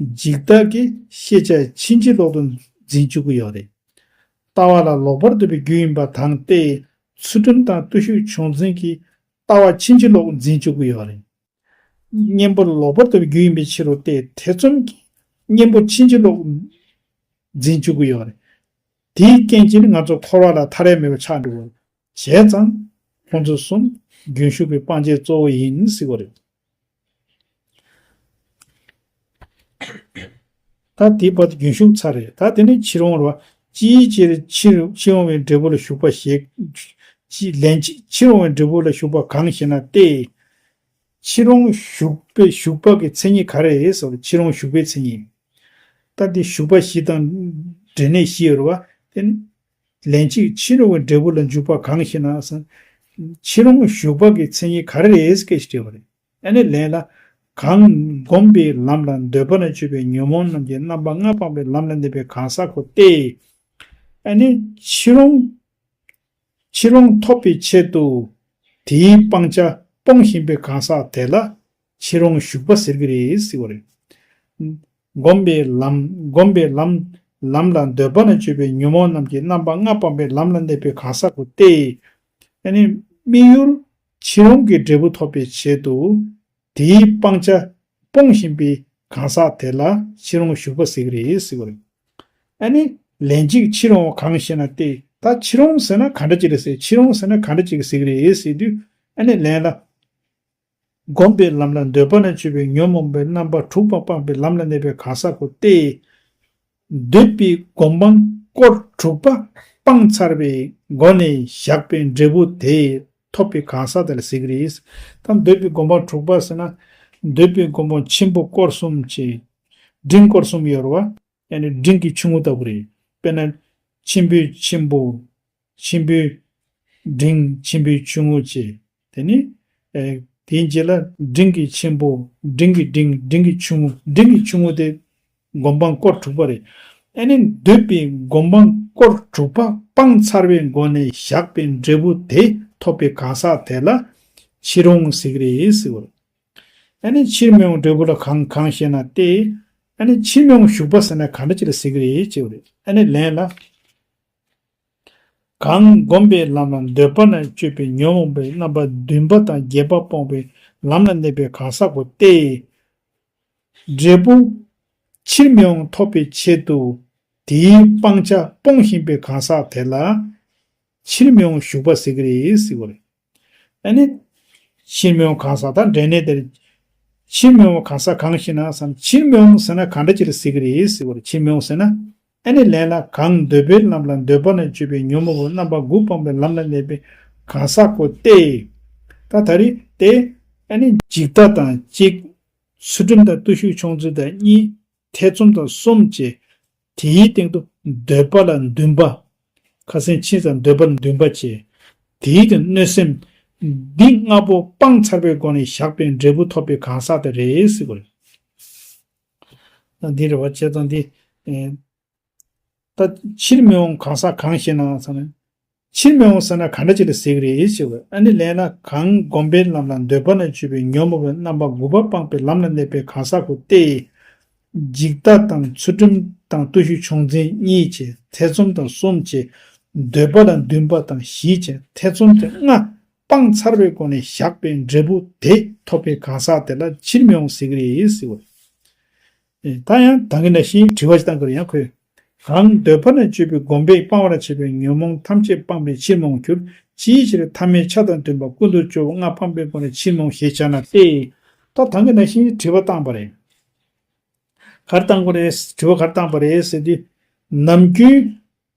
འཇིག་ལྟ་གིས་ཤེས་བྱ་ཕྱིན་ཅི་ལོག་ཏུ་འཛིན་བཅུག་གི་ཡོད་རེད། ལྟ་བ་ལ་ལོག་པར་རྟོག་པའི་རྒྱུ་ཡིན་པ་དང་སྟེ། ཚུལ་ཁྲིམས་དང་བརྟུལ་ཞུགས་མཆོག་འཛིན་གྱིས་ལྟ་བ་ཕྱིན་ཅི་ལོག་འཛིན་བཅུག་གི་ཡོད་རེད། གཉེན་པོ་ལ་ལོག་པར་རྟོག་པའི་རྒྱུ་ཡིན་པའི་ཕྱིར་རོ་སྟེ་ཐེ་ཚོམ་གྱིས་གཉེན་པོ་ཕྱིན་ཅི་ལོག་འཛིན་བཅུག་གི་ཡོད་རེད། དེའི་རྐྱེན་གྱིས་ནི་ང་ཚོ་འཁོར་བ་ལ་ཐར་ཡ་མེད་པ་ཆགས་འགྲོ་གི་རེད། བྱས་ཙང་ཁོང་ཚོ་གསུམ་རྒྱུན་ཞུགས་པའི་སྤང་བྱའི་གཙོ་བོ་ཡིན་ཟེར་བ་རེད། ད་དེའི་བར་དུ་རྒྱུན་ཞུགས་ཚར་རེད། ད་དེ་ནི་ཕྱིར་འོང་རེད་བ། ཅིའི་ཕྱིར་ཕྱིར་ཕྱིར་འོང་བའི་འབྲས་བུ་ལ་ཞུགས་པ་ཞེས། ཅི་ལན་ཅི་ཕྱིར་འོང་བའི་འབྲས་བུ་ལ་ཞུགས་པ་གང་ཞེ་ན་སྟེ། ཕྱིར་འོང་ཞུགས་པའི་ཞུགས་པ་གི་མཚན་ཉིད་ག་རེ་རེད་ཟེར་བ་ཕྱིར་འོང་ཞུགས་པའི་མཚན་ཉིད། ད་འདི་ཞུགས་པ་བཞི་དང་འབྲས་གནས་བཞི་ཡོད་རེད་བ། དེ་ནི་ལན་གཅིག་ཕྱིར་འོང་བའི་འབྲས་བུ་ལ་འཇུག་པ་གང་ཞེ་ན་ཟེར། ཕྱིར་འོང་ཞུགས་པ་གི་མཚན་ཉིད་ག་རེ་རེད་ཟེར་སྐད་ཅིག་དྲིས་པ་རེད། ཨ་ནི་ལན་ལ། གང་བསྒོམས་པའི་ལམ་ལ་འདོད་པ་ན་སྤྱོད་པའི་ཉོན་མོངས་རྣམས་ཀྱི་རྣམ་པ་ལྔ་སྤངས་པའི་ལམ་ལ་གནས་པའི་གང་ཟག་གོ་སྟེ། ཨ་ནི་ཕྱིར་འོང་། ཕྱིར་འོང་ཐོབ་པའི་ཆེད་དུ་དེའི་སྤང་བྱ་སྤོང་བཞིན་པའི་གང་ཟག་དེ་ལ་ཕྱིར་འོང་ཞུགས་པ་ཟེར་གྱི་རེད་ཟེར་བ་རེད། བསྒོམས་པའི་ལམ། བསྒོམས་པའི་ལམ། ལམ་ལ་འདོད་པ་ན་སྤྱོད་པའི་ཉོན་མོངས་རྣམས་ཀྱི་རྣམ་པ་ལྔ་སྤངས་པའི་ལམ་ལ་གནས་པའི་གང་ཟག་གོ་སྟེ། ཨ་ནི་དམིགས་ཡུལ་ཕྱིར་འོང་གི་འབྲས་བུ་ཐོབ་པའི་ཆེད་དུ། དེའི་སྤང་བྱ་སྤོང་བཞིན་པའི་གང་ཟག་དེ་ལ་ཕྱིར་འོང་ཞུགས་པ་ཟེར་གྱི་རེད་ཟེར་བ་རེད། ཨ་ནི་ལན་གཅིག་ཕྱིར་འོང་བ་གང་ཞེ་ན་སྟེ། ད་ཕྱིར་འོང་ཟེར་ན་ག་འདྲ་ཅིག་རེད་ཟེར། ཕྱིར་འོང་ཟེར་ན་ག་འདྲ་ཅིག་ཟེར་གྱི་རེད་ཟེར་དུས། ཨ་ནི་ལན་ལ། བསྒོམས་པའི་ལམ་ལ་འདོད་པ་ན་སྤྱོད་པའི་ཉོན་མོངས་པའི་རྣམ་པ་དྲུག་པ་སྤངས་པའི་ལམ་ལ་གནས་པའི་གང་ཟག་གོ་སྟེ། འདོད་པའི་སྒོམ་སྤང་སྐོར་དྲུག་པ་སྤངས་ཚར་བའི་སྒོ་ནས་བཞག་པའི་འབྲས་བུ་དེ་ཐོབ་པའི་གང་ཟག་དེ་ལ་ཟེར་གྱི་རེད། ད་འདོད་པའི་སྒོམ་སྤང་དྲུག་པ་ཟེར་ན། འདོད་པའི་སྒོམ་སྤང་ཆེན་པོ་སྐོར་གསུམ་བྱས། འབྲིང་སྐོར་གསུམ་ཡོད་རེད་བ། ཡང་ན་འབྲིང་གི་ཆུང་ངུ་ལྟ་བུ་རེད། དཔེར་ན། ཆེན་པོའི་ཆེན་པོ། ཆེན་པོའི་འབྲིང་། ཆེན་པོའི་ཆུང་ངུ་བཅས། དེ་ནི། ཨེ། དེའི་རྗེས་ལ་འབྲིང་གི་ཆེན་པོ། འབྲིང་གི་འབྲིང་། འབྲིང་གི་ཆུང་ངུ། འབྲིང་གི་ཆུང་ངུ་དེ་སྒོམ་སྤང་སྐོར་དྲུག་པ་རེད། ཨ་ནི་འདོད་པའི་སྒོམ་སྤང་སྐོར་དྲུག་པ་སྤངས་ཚར་བའི་སྒོ་ནས་བཞག་པའི་འབྲས་བུ་དེ་ཐོབ་པའི་གང་ཟག་དེ་ལ་ཕྱིར་འོང་ཟེར་གྱི་རེད་ཟེར་བ་རེད། ཨ་ནི་ཕྱིར་མི་འོང་འབྲས་བུ་ལ་གང་གང་ཞེ་ན་སྟེ། ཨ་ནི་ཕྱིར་མི་འོང་ཞུགས་པ་ཟེར་ན་ག་འདྲ་ཅིག་ལ་ཟེར་གྱི་རེད་ཅེས་པ་རེད། ཨ་ནི་ལན་ལ། གང་བསྒོམས་པའི་ལམ་ལ་འདོད་པ་ན་སྤྱོད་པའི་ཉོན་མོངས་པའི་རྣམ་པ་བདུན་པ་དང་བརྒྱད་པ་སྤོང་བའི་ལམ་ལ་གནས་པའི་གང་ཟག་གོ་སྟེ། འབྲས་བུ་ཕྱིར་མི་འོང་ཐོབ་པའི་ཆེད་དུ་དེའི་སྤང་བྱ་སྤོང་བཞིན་པའི་གང་ཟག་དེ་ལ་ཕྱིར་མི་འོང་ཞུགས་པ་ཟེར་གྱི་རེད་ཟེར་བ་རེད། ཨ་ནི། ཕྱིར་མི་འོང་གང་ཟག་དང་འབྲས་གནས་དེར། ཕྱིར་མི་འོང་གང་ཟག་གང་ཞེ་ན་བསམ། ཕྱིར་མི་འོང་ཟེར་ན་གང་འདྲ་ཅིག་ལ་ཟེར་གྱི་རེད་ཟེར་བ་རེད། ཕྱིར་མི་འོང་ཟེར་ན། ཨ་ནི་ལན་ལ་གང་འདོད་པའི་ལམ་ལ་འདོད་པ་ན་སྤྱོད་པའི་ཉོན་མོངས་པ་རྣམ་པ་དགུ་སྤངས་པའི་ལམ་ལ་གནས་པའི་གང་ཟག་གོ་སྟེ། ད་ད་རེས་དེ། ཨ་ནི་འཇིག་ལྟ་དང་གཅིག་ཚུལ་ཁྲིམས་དང་བརྟུལ་ཞུགས་ཆུང་འཛིན་དང་གཉིས། ཐེ་ཚོམ་དང་གསུམ་བཅས། དེའི་སྟེང་དུ་འདོད་པ་ལ་འདུན་པ། ཁ་སང་ཕྱིན་ཙང་འདོད་པ་ལ་འདུན་པ་བཅས། དེའི་སྟེང་གནོད་སེམས། འདི་ལྔ་པོ་སྤངས་ཚར་བའི་སྒོ་ནས་བཞག་པའི་འབྲས་བུ་ཐོབ་པའི་གང་ཟག་དེ་རེད་ཟེར་བ་རེད། ད་འདི་རེད་བ། བྱས་ཙང་འདི། ཨེ། ད་ཕྱིར་མི་འོང་གང་ཟག་གང་ཞེ་ན་ཟེར་ན། ཕྱིར་མི་འོང་ཟེར་ན་ག་འདྲ་ཅིག་ལ་ཟེར་གྱི་རེད་ཞེས་པ། ཨ་ནི་ལན་ལ་གང་བསྒོམས་པའི་ལམ་ལ་འདོད་པ་ན་སྤྱོད་པའི་ཉོན་མོངས་པའི་རྣམ་པ་དགུ་པ་སྤངས་པའི་ལམ་ལ་གནས་པའི་གང་ཟག་གོ་སྟེ། འཇིག་ལྟ་དང་ཚུལ་ཁྲིམས་དང་བརྟུལ་ཞུགས་ཆུང་འཛིན་གཉིས་བཅས། ཐེ་ཚོམ་དང་གསུམ་བཅས། འདོད་པ་ལ་འདུན་པ་དང་བཞི་བཅས། ཐེ་ཚོམ་དེ་ལྔ་སྤངས་ཚར་བའི་སྒོ་ནས་བཞག་པའི་འབྲས་བུ་དེ་ཐོབ་པའི་གང་ཟག་དེ་ལ་ཕྱིར་མི་འོང་ཟེར་གྱི་རེད་ཟེར་བ། ཨེ། ད་ཡང་ད་གིན་ནང་བཞིན་དྲི་བ་ཞིག་བཏང་གི་རེད། ཡང་ཁོས། གང་འདོད་པ་ན་སྤྱོད་པའི་སྒོམ་པས་སྤང་བར་བྱ་བའི་ཉོན་མོངས་ཐམས་ཅད་སྤངས་པའི་ཕྱིར་མི་འོང་གྱུར། ཅིའི་ཕྱིར་ཐ་མའི་ཆ་དང་མཐུན་པ་ཀུན་ཏུ་སྤྱོད་པ་ལྔ་སྤངས་པའི་སྒོ་ནས་ཕྱིར་མི་འོང་ཞེས་བྱ་ན་སྟེ། ད་ད་གིན་ནང་བཞིན་དྲི་བ་བཏང་པ་རེད། ག་རེ་བཏང་པ་རེད། དྲི་བ་ག་རེ་བཏང་པ་རེད་ཟེར་དུས། ནམ་རྒྱུན།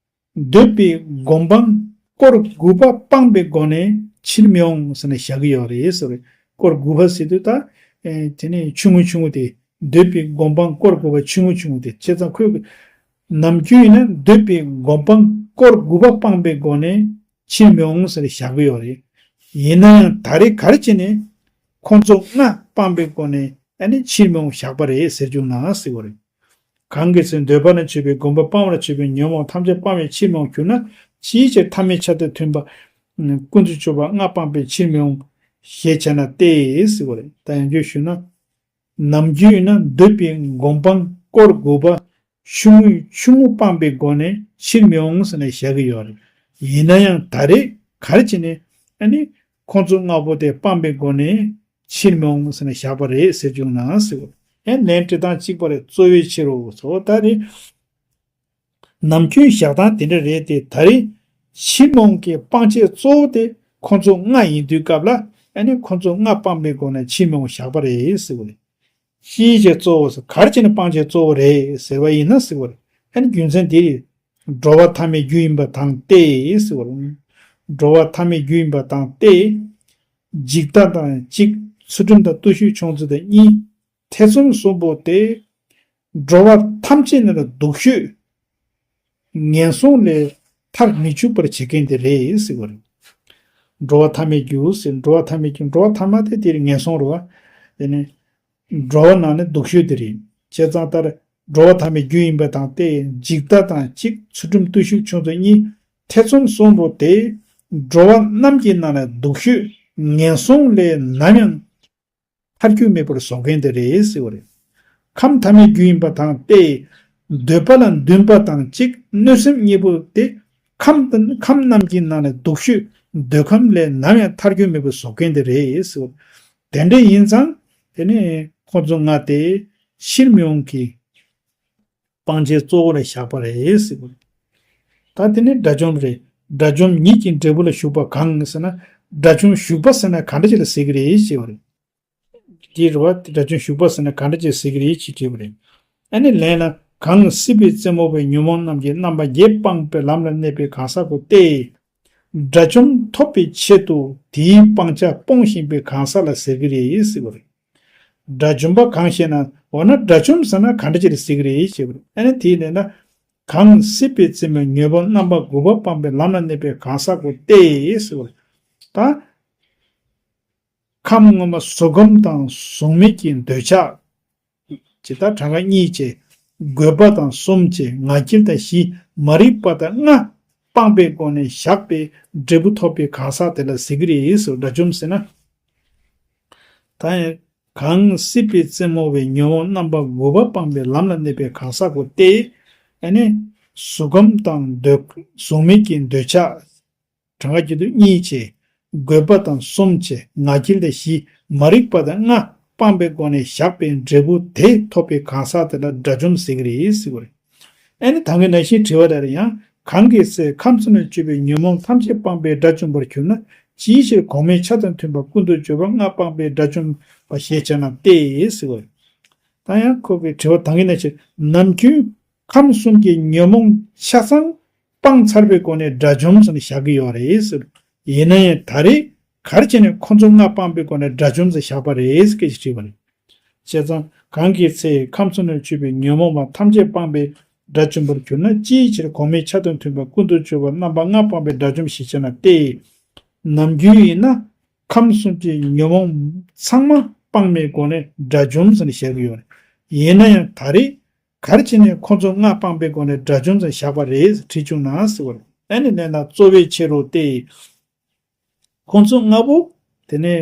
འདོད་པའི་སྒོམ་སྤང་སྐོར་དགུ་པ་སྤངས་པའི་སྒོ་ནས་ཕྱིར་མི་འོང་ཟེར་ནས་བཞག་གི་ཡོད་རེད་ཟེར་བས། སྐོར་དགུ་པ་ཟེར་དུས་ད། ཨེ། དེ་ནས་ཆུང་ངུ་ཆུང་ངུ་དེ། འདོད་པའི་སྒོམ་སྤང་སྐོར་དགུ་པ་ཆུང་ངུ་ཆུང་ངུ་དེ། བྱས་ཙང་ཁོས་ནམ་རྒྱུན་ཡིན་ན་འདོད་པའི་སྒོམ་སྤང་སྐོར་དགུ་པ་སྤངས་པའི་སྒོ་ནས་ཕྱིར་མི་འོང་ཟེར་ནས་བཞག་གི་ཡོད་རེད། ཡིན་ན་ཡང་ད་རེས་ག་རེ་བྱས་ནས་ཁོང་ཚོ་ལྔ་སྤངས་པའི་སྒོ་ནས་ཨ་ནི་ཕྱིར་མི་འོང་བཞག་པ་རེད་ཟེར་བཅུག་ན་ཟེར་བ་རེད། གང་གི་ཚེ་འདོད་པ་ན་སྤྱོད་པའི་སྒོམ་པ་སྤང་བར་བྱེད་པའི་ཉོན་མོངས་ཐམས་ཅད་སྤངས་པའི་ཕྱིར་མི་འོང་གྱུར་ན། ཅིའི་ཕྱིར་ཐ་མའི་ཆ་དང་མཐུན་པ། ཀུན་ཏུ་སྤྱོད་པ་ལྔ་སྤངས་པའི་ཕྱིར་མི་འོང་ཞེས་བྱ་ན་སྟེ་ཟེར་བ་རེད། ད་ཡང་བསྐྱར་ཞུས་ན། ནམ་རྒྱུན་ཡིན་ན་འདོད་པའི་སྒོམ་སྤང་སྐོར་དགུ་པ་ཆུང་ངུ་ཆུང་ངུ་སྤངས་པའི་སྒོ་ནས་ཕྱིར་མི་འོང་ཟེར་ནས་བཞག་གི་ཡོད་རེད། ཡིན་ན་ཡང་ད་རེས་ག་རེ་བྱས་ནས་ཨ་ནི་ཁོང་ཚོ་ལྔ་པོ་དེ་སྤངས་པའི་སྒོ་ནས། ཕྱིར་མི་འོང་ཟེར་ནས་བཞག་པ་རེད་ཟེར་བཅུག་ན་ཟེར་བ། ཡང་ལན་དྲི་སྟངས་གཅིག་པ་རེད། གཙོ་བོའི་ཕྱིར་རོ་ཟེར་བ། ད་རེད། ནམ་རྒྱུན་བཞག་སྟངས་དེ་འདྲ་རེད་དེ། ད་རེས་ཕྱིར་མི་འོང་གི་སྤང་བྱའི་གཙོ་བོ་དེ་ཁོང་ཚོ་ལྔ་ཡིན་དུས་སྐབས་ལ། ཨ་ནི་ཁོང་ཚོ་ལྔ་སྤངས་པའི་སྒོ་ནས་ཕྱིར་མི་འོང་བཞག་པ་རེད་ཟེར་བ་རེད། ཅིའི་ཕྱིར་གཙོ་བོ་ཟེར། ག་རེ་བྱས་ནས་སྤང་བྱའི་གཙོ་བོ་རེད་ཟེར་བ་ཡིན་ན་ཟེར་བ་རེད། ཨ་ནི་རྒྱུ་མཚན་དེ་རེད། འགྲོ་བ་ཐ་མའི་རྒྱུ་ཡིན་པ་དང་སྟེ་ཟེར་བ་རེད། འགྲོ་བ་ཐ་མའི་རྒྱུ་ཡིན་པ་དང་སྟེ། འཇིག་ལྟ་དང་གཅིག་ཚུལ་ཁྲིམས་དང་བརྟུལ་ཞུགས་ཆུང་འཛིན་དང་གཉིས། ཐེ་ཚོམ་གསུམ་པོ་དེ། འགྲོ་བ་ཐམས་ཅད་ནི་ལ་སྡུག་ཤོས། ངན་སོང་ལས་ཐར་མི་བཅུག་པར་བྱེད་མཁན་དེ་རེད་ཟེར་བ་རེད། འགྲོ་བ་ཐ་མའི་རྒྱུ་ཟེར། འགྲོ་བ་ཐ་མའི་རྒྱུ། འགྲོ་བ་ཐ་མ་དེ་དེ་ངན་སོང་རེད་བ། དེ་ནས། འགྲོ་བ་ནང་ནས་སྡུག་ཤོས་དེ་རེད། བྱས་ཙང་ལྟར་འགྲོ་བ་ཐ་མའི་རྒྱུ་ཡིན་པ་དང་སྟེ། འཇིག་ལྟ་དང་གཅིག་ཚུལ་ཁྲིམས་བརྟུལ་ཞུགས་ཆུང་ཚོ་གཉིས། ཐེ་ཚོམ་གསུམ་པོ་དེ་འགྲོ་བ་རྣམས་ཀྱི་ནང་ནས་སྡུག་ཤོས་ངན་སོང་ལས་ནམ་ཡང་ཐར་རྒྱུ་མེད་པར་བཟོ་མཁན་དེ་རེད་ཟེར་བ་རེད། ཁམས་ཐ་མའི་རྒྱུ་ཡིན་པ་དང་སྟེ། འདོད་པ་ལ་འདུན་པ་དང་གཅིག་གནོད་སེམས་གཉིས་པོ་དེ་ཁམས་ཁམས་རྣམས་ཀྱི་ནང་ནས་སྡུག་ཤོས་འདོད་ཁམས་ལས་ནམ་ཡང་ཐར་རྒྱུ་མེད་པར་བཟོ་མཁན་དེ་རེད་ཟེར་བ། དེ་འདྲ་ཡིན་ཙང་དེ་ནི་ཁོ་ཚོ་ལྔ་དེ་ཕྱིར་མི་འོང་གི་སྤང་བྱའི་གཙོ་བོ་ལ་བཞག་པ་རེད་ཟེར་བ། ད་དེ་ནི་དགྲ་བཅོམ་རེད། དགྲ་བཅོམ་ཉིད་ཀྱི་འབྲས་བུ་ལ་ཞུགས་པ་གང་ཟེར་ན། དགྲ་བཅོམ་ཞུགས་པ་ཟེར་ན་ག་འདྲ་ཅིག་ལ་ཟེར་གི་རེད་ཞེས་པ་རེད། འདི་རུ་བ་དེ་དགྲ་བཅོམ་ཞུགས་པ་ཟེར་ན་ག་འདྲ་ཅིག་ཟེར་གི་རེད་ཅེས་དྲིས་པ་རེད། ཨ་ནི་ལན་ལ། གང་སྲིད་པའི་རྩེ་མོ་བའི་ཉོན་མོངས་རྣམས་ཀྱི་རྣམ་པ་བརྒྱད་སྤངས་པའི་ལམ་ལ་གནས་པའི་གང་ཟག་པོ་སྟེ། དགྲ་བཅོམ་ཐོབ་པའི་ཆེད་དུ་དེའི་སྤང་བྱ་སྤོང་བཞིན་པའི་གང་ཟག་ལ་ཟེར་གི་རེད་ཟེར་བ་རེད། དགྲ་བཅོམ་པ་གང་ཞེ་ན། འོ་ན་དགྲ་བཅོམ་ཟེར་ན་ག་འདྲ་ཅིག་ལ་ཟེར་གི་རེད་ཞེས་པ་རེད། ཨ་ནི་དེའི་ལན་ལ། གང་སྲིད་པའི་རྩེ་མོའི་ཉོན་མོངས་རྣམ་པ་དགུ་པ་སྤངས་པའི་ལམ་ལ་གནས་པའི་གང་ཟག་པོ་སྟེ་ཟེར་བ་རེད། ད། ཁམས་ངོ་མ་གཟུགས་ཁམས་དང་གཟུགས་མེད་ཀྱི་འདོད་ཆགས། ཇི་ལྟར་གྲངས་ཀ་གཉིས་བཅས། རྒོད་པ་དང་གསུམ་བཅས་ང་རྒྱལ་དང་བཞི་མ་རིག་པ་དང་ལྔ་སྤངས་པའི་སྒོ་ནས་བཞག་པའི་འབྲས་བུ་ཐོབ་པའི་གང་ཟག་དེ་ལ་ཟེར་གི་རེད་ཟེར། དགྲ་བཅོམ་ཟེར་ན། ད་ཡང་གང་སྲིད་པའི་རྩེ་མོ་བའི་ཉོན་མོངས་རྣམ་པ་དགུ་པ་སྤངས་པའི་ལམ་ལ་གནས་པའི་གང་ཟག་པོ་སྟེ། ཨ་ནི་གཟུགས་ཁམས་དང་འདོད་གཟུགས་མེད་ཀྱི་འདོད་ཆགས། གྲངས་ཀ་བརྒྱད་དུ་གཉིས་བཅས། རྒོད་པ་དང་གསུམ་བཅས་ང་རྒྱལ་དང་བཞི་མ་རིག་པ་དང་ལྔ་སྤངས་པའི་སྒོ་ནས་བཞག་པའི་འབྲས་བུ་དེ་ཐོབ་པའི་གང་ཟག་དེ་ལ་དགྲ་བཅོམ་ཟེར་གྱི་རེད་ཟེར་བ་རེད། ཨ་ནི་ད་གིན་ནང་བཞིན་དྲི་བ་དེ་ལ་ཡང་། གང་གི་ཚེ་ཁམས་གསུམ་ལས་སྤྱོད་པའི་ཉོན་མོངས་ཐམས་ཅད་སྤངས་པའི་དགྲ་བཅོམ་པར་གྱུར་ན། ཅིའི་ཕྱིར་གོང་མའི་ཆ་དང་མཐུན་པ་ཀུན་ཏུ་སྤྱོད་པ་ལྔ་སྤངས་པའི་དགྲ་བཅོམ་པ་ཞེས་བྱ་ན་སྟེ་ཟེར་བ་རེད། ད་ཡང་ཁོ་པའི་དྲི་བ་ད་གིན་ནང་བཞིན། ནམ་རྒྱུན་ཁམས་གསུམ་གྱི་ཉོན་མོངས་ཆ་ཚང་སྤངས་ཚར་བའི་སྒོ་ནས་དགྲ་བཅོམ་ཟེར་ནས་བཞག་གི་ཡོད་རེད་ཟེར། ཡིན་ན་ཡང་ད་རེས་ག་རེ་བྱས་ནས་ཁོ་ཚོ་ལྔ་སྤངས་པའི་སྒོ་ནས་དགྲ་བཅོམ་ཟེར་བཞག་པ་རེད་ཟེར་སྐད་ཅིག་དྲིས་པ་རེད། བྱས་ཙང་གང་གི་ཚེ་ཁམས་གསུམ་ལས་སྤྱོད་པའི་ཉོན་མོངས་པ་ཐམས་ཅད་སྤངས་པའི་དགྲ་བཅོམ་པར་གྱུར་ན། ཅིའི་ཕྱིར་གོང་མའི་ཆ་དང་མཐུན་པ་ཀུན་ཏུ་སྤྱོད་པ་རྣམ་པ་ལྔ་སྤངས་པའི་དགྲ་བཅོམ་ཞེས་བྱ་ན་སྟེ། ནམ་རྒྱུན་ཡིན་ན་ཁམས་གསུམ་གྱི་ཉོན་མོངས་ཚང་མ་སྤངས་པའི་སྒོ་ནས་དགྲ་བཅོམ་ཟེར་ནས་བཤད་ཀྱི་ཡོད་རེད། ཡིན་ན་ཡང་ད་རེས་ག་རེ་བྱས་ནས་ཁོ་ཚོ་ལྔ་སྤངས་པའི་སྒོ་ནས་དགྲ་བཅོམ་ཟེར་བཞག་པ་རེད་ཟེར་དྲིས་བྱུང་ན་ཟེར་བ་རེད། ཨ་ནི་ལན་ལ། གཙོ་བོའི་ཕྱི་རོལ་ཏེ། ཁོ་ཚོ་ལྔ་པོ་དེ་ནས་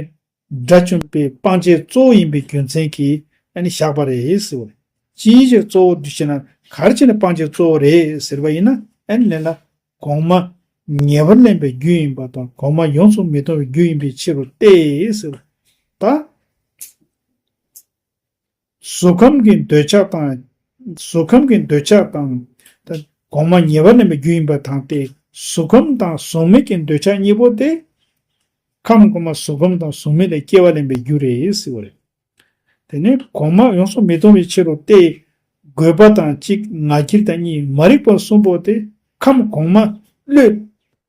དགྲ་བཅོམ་པའི་སྤང་བྱའི་གཙོ་བོ་ཡིན་པའི་རྒྱུ་མཚན་གྱིས་ཨ་ནི་བཞག་པ་རེད་ཟེར་བ་རེད། ཅིའི་ཕྱིར་གཙོ་བོ་འདུ་ཤེས་ན། ག་རེ་བྱས་ནས་སྤང་བྱའི་གཙོ་བོ་རེད་ཟེར་བ་ཡིན་ན། ཨ་ནི་ལན་ལ། གོང་མ་ཉེ་བར་ལེན་པའི་རྒྱུ་ཡིན་པ་དང་། གོང་མ་ཡོངས་སུ་མི་གཏོང་བའི་རྒྱུ་ཡིན་པའི་ཕྱིར་རོ་སྟེ་ཟེར་བ། ད་གཟུགས་ཁམས་ཀྱི་འདོད་ཆགས་དང་། གཟུགས་ཁམས་ཀྱི་འདོད་ཆགས་དང་། ད་གོང་མ་ཉེ་བར་ལེན་པའི་རྒྱུ་ཡིན་པ་དང་སྟེ། གཟུགས་ཁམས་དང་གཟུགས་མེད་ཀྱི་འདོད་ཆགས་གཉིས་པོ་དེ། ཁམས་གོང་མ་གཟུགས་ཁམས་དང་གཟུགས་མེད་ལས་སྐྱེ་བ་ལེན་པའི་རྒྱུ་རེད་ཟེར་བ་རེད། དེ་ནས་གོང་མ་ཡོངས་སུ་མི་གཏོང་བའི་ཕྱིར་རོ་སྟེ། རྒོད་པ་དང་གཅིག་ང་རྒྱལ་དང་གཉིས་མ་རིག་པ་གསུམ་པོ་དེ་ཁམས་གོང་མ་བློས་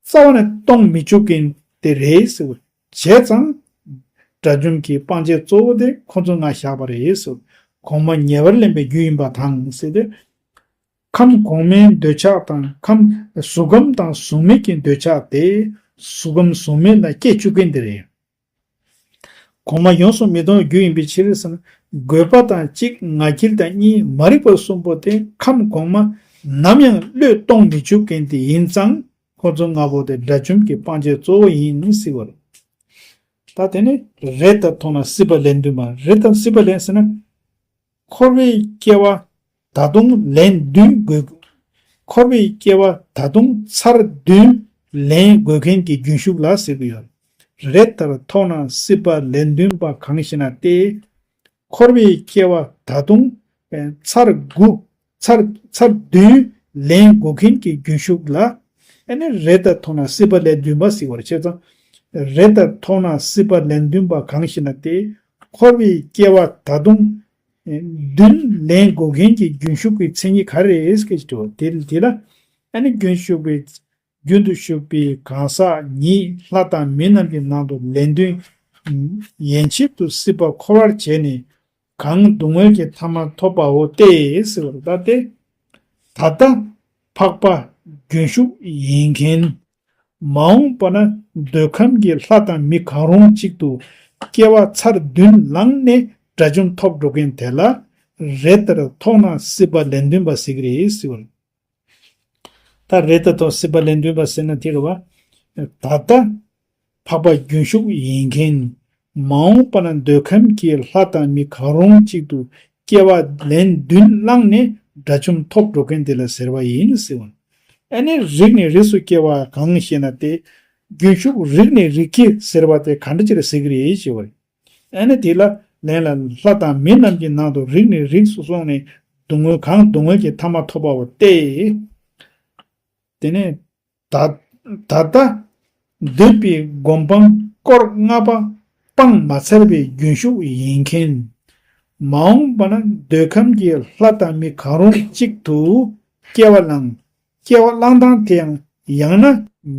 རྩ་བ་ནས་གཏོང་མི་བཅུག་མཁན་དེ་རེད་ཟེར་བ། བྱས་ཙང་། དགྲ་བཅོམ་གྱི་སྤང་བྱའི་གཙོ་བོ་དེ་ཁོ་ཚོ་ལྔ་བཞག་པ་རེད་ཟེར། གོང་མ་ཉེ་བར་ལེན་པའི་རྒྱུ་ཡིན་པ་དང་ཟེར་ཏེ། ཁམས་གོང་མའི་འདོད་ཆགས་དང་ཁམས་གཟུགས་ཁམས་དང་གཟུགས་མེད་ཀྱི་འདོད་ཆགས་དེ་གཟུགས་ཁམས་གཟུགས་མེད་ལ་སྐྱེ་བཅུག་མཁན་དེ་རེད། གོང་མ་ཡོངས་སུ་མི་གཏོང་བའི་རྒྱུ་ཡིན་པའི་ཕྱིར་ཟེར་ན། རྒོད་པ་དང་གཅིག་ང་རྒྱལ་དང་གཉིས་མ་རིག་པ་གསུམ་པོ་དེ་ཁམས་གོང་མ་ནམ་ཡང་བློས་གཏོང་མི་བཅུག་མཁན་དེ་ཡིན་ཙང་། ཁོ་ཚོ་ལྔ་པོ་དེ་དགྲ་བཅོམ་གྱི་སྤང་བྱའི་གཙོ་བོ་ཡིན་ཟེར་བ་རེད། ད་དེ་ནི་རེད་མཐར་ཐུག་ན་སྲིད་པ་ལན་བདུན་པ། རེད་མཐར་སྲིད་པ་ལན་ཟེར་ན། འཁོར་བའི་སྐྱེ་བ་ད་དུང་ལན་བདུན་འགོད། འཁོར་བའི་སྐྱེ་བ་ད་དུང་ཚར་བདུན་ལན་འགོད་མཁན་གྱི་རྒྱུན་ཞུགས་ལ་ཟེར་གྱི་ཡོད། རེད་མཐར་ཐུག་ན་སྲིད་པ་ལན་བདུན་པ་གང་ཞེ་ན་སྟེ། འཁོར་བའི་སྐྱེ་བ་ད་དུང་ཚར་དགུ། ཚར་ཚར་བདུན་ལན་འགོད་མཁན་གྱི་རྒྱུན་ཞུགས་ལ། ཨ་ནི་རེད་མཐར་ཐུག་ན་སྲིད་པ་ལན་བདུན་པ་ཟེར་བ་རེད། བྱས་ཙང་། རེད་མཐར་ཐུག་ན་སྲིད་པ་ལན་བདུན་པ་གང་ཞེ་ན་སྟེ། འཁོར་བའི་སྐྱེ་བ་ད་དུང་། བདུན་ལན་འགོད་མཁན་གྱི་རྒྱུན་ཞུགས་ཀྱི་མཚན་ཉིད་ག་རེ་རེད་ཟེར་གྱི་འདུག་དེ་དེ་ལ། ཨ་ནི་རྒྱུན་ཞུགས་པའི། རྒྱུན་དུ་ཞུགས་པའི་གང་ཟག་ཉིད་ལྷ་དང་མི་རྣམས་ཀྱི་ནང་དུ་ལན་བདུན་ཡན་ཆད་དུ་སྲིད་པ་འཁོར་བར་བྱས་ནས་གང་སྡུག་བསྔལ་གྱི་མཐའ་མ་ཐོབ་པའོ་སྟེ་ཟེར་བ་ལྟ་སྟེ། ད་ལྟ་འཕགས་པ་རྒྱུན་ཞུགས་ཡིན་མཁན། མ་འོངས་པ་ན་འདོད་ཁམས་ཀྱི་ལྷ་དང་མི་གང་རུང་གཅིག་ཏུ་སྐྱེ་བ་ཚར་བདུན་བླངས་ནས་ དགྲ་བཅོམ་ཐོབ་འགྲོ་མཁན་དེ་ལ་རེ་ལྟར་ཐོག་ན་སྲིད་པ་ལན་ལྡན་པ་ཟེར་གྱི་རེད་ཟེར་བ་རེད། ད་རེ་ལྟར་ཐོག་སྲིད་པ་ལན་ལྡན་པ་ཟེར་ན་དེ་རེད་བ། ད་ལྟ་འཕགས་པ་རྒྱུན་ཞུགས་ཡིན་མཁན། མ་འོངས་པ་ན་འདོད་ཁམས་ཀྱི་ལྷ་དང་མི་གང་རུང་གཅིག་ཏུ་སྐྱེ་བ་ལན་བདུན་བླངས་ནས་དགྲ་བཅོམ་ཐོབ་འགྲོ་མཁན་དེ་ལ་ཟེར་བ་ཡིན་ཟེར་བ། ཨ་ནི་རིགས་ནས་རིགས་སུ་སྐྱེ་བ་གང་ཞེ་ན་སྟེ། རྒྱུན་ཞུགས་རིགས་ནས་རིགས་སྐྱེ་ཟེར་བ་དེ་ག་འདྲ་ཅིག་ལ་ཟེར་གྱི་རེད་ཞེས་པ་རེད། ཨ་ནི་དེ་ལ་ལན་ལ་ལྷ་དང་མི་རྣམས་ཀྱི་ནང་དུ་རིགས་ནས་རིགས་སུ་སོང་ནས་སྡུག་བསྔལ་གང་སྡུག་བསྔལ་གྱི་མཐའ་མ་ཐོབ་པའོ་སྟེ། དེ་ནས་ད་ད་ལྟ་འདོད་པའི་སྒོམ་སྤང་སྐོར་ལྔ་པ་སྤང་མ་ཚར་བའི་རྒྱུན་ཞུགས་ཡིན་མཁན། མ་འོངས་པ་ན་འདོད་ཁམས་ཀྱི་ལྷ་དང་མི་གང་རུང་གཅིག་ཏུ་སྐྱེ་བ་བླངས། སྐྱེ་བ་བླངས་སྟངས་དེ་ཡང་ཡང་ན་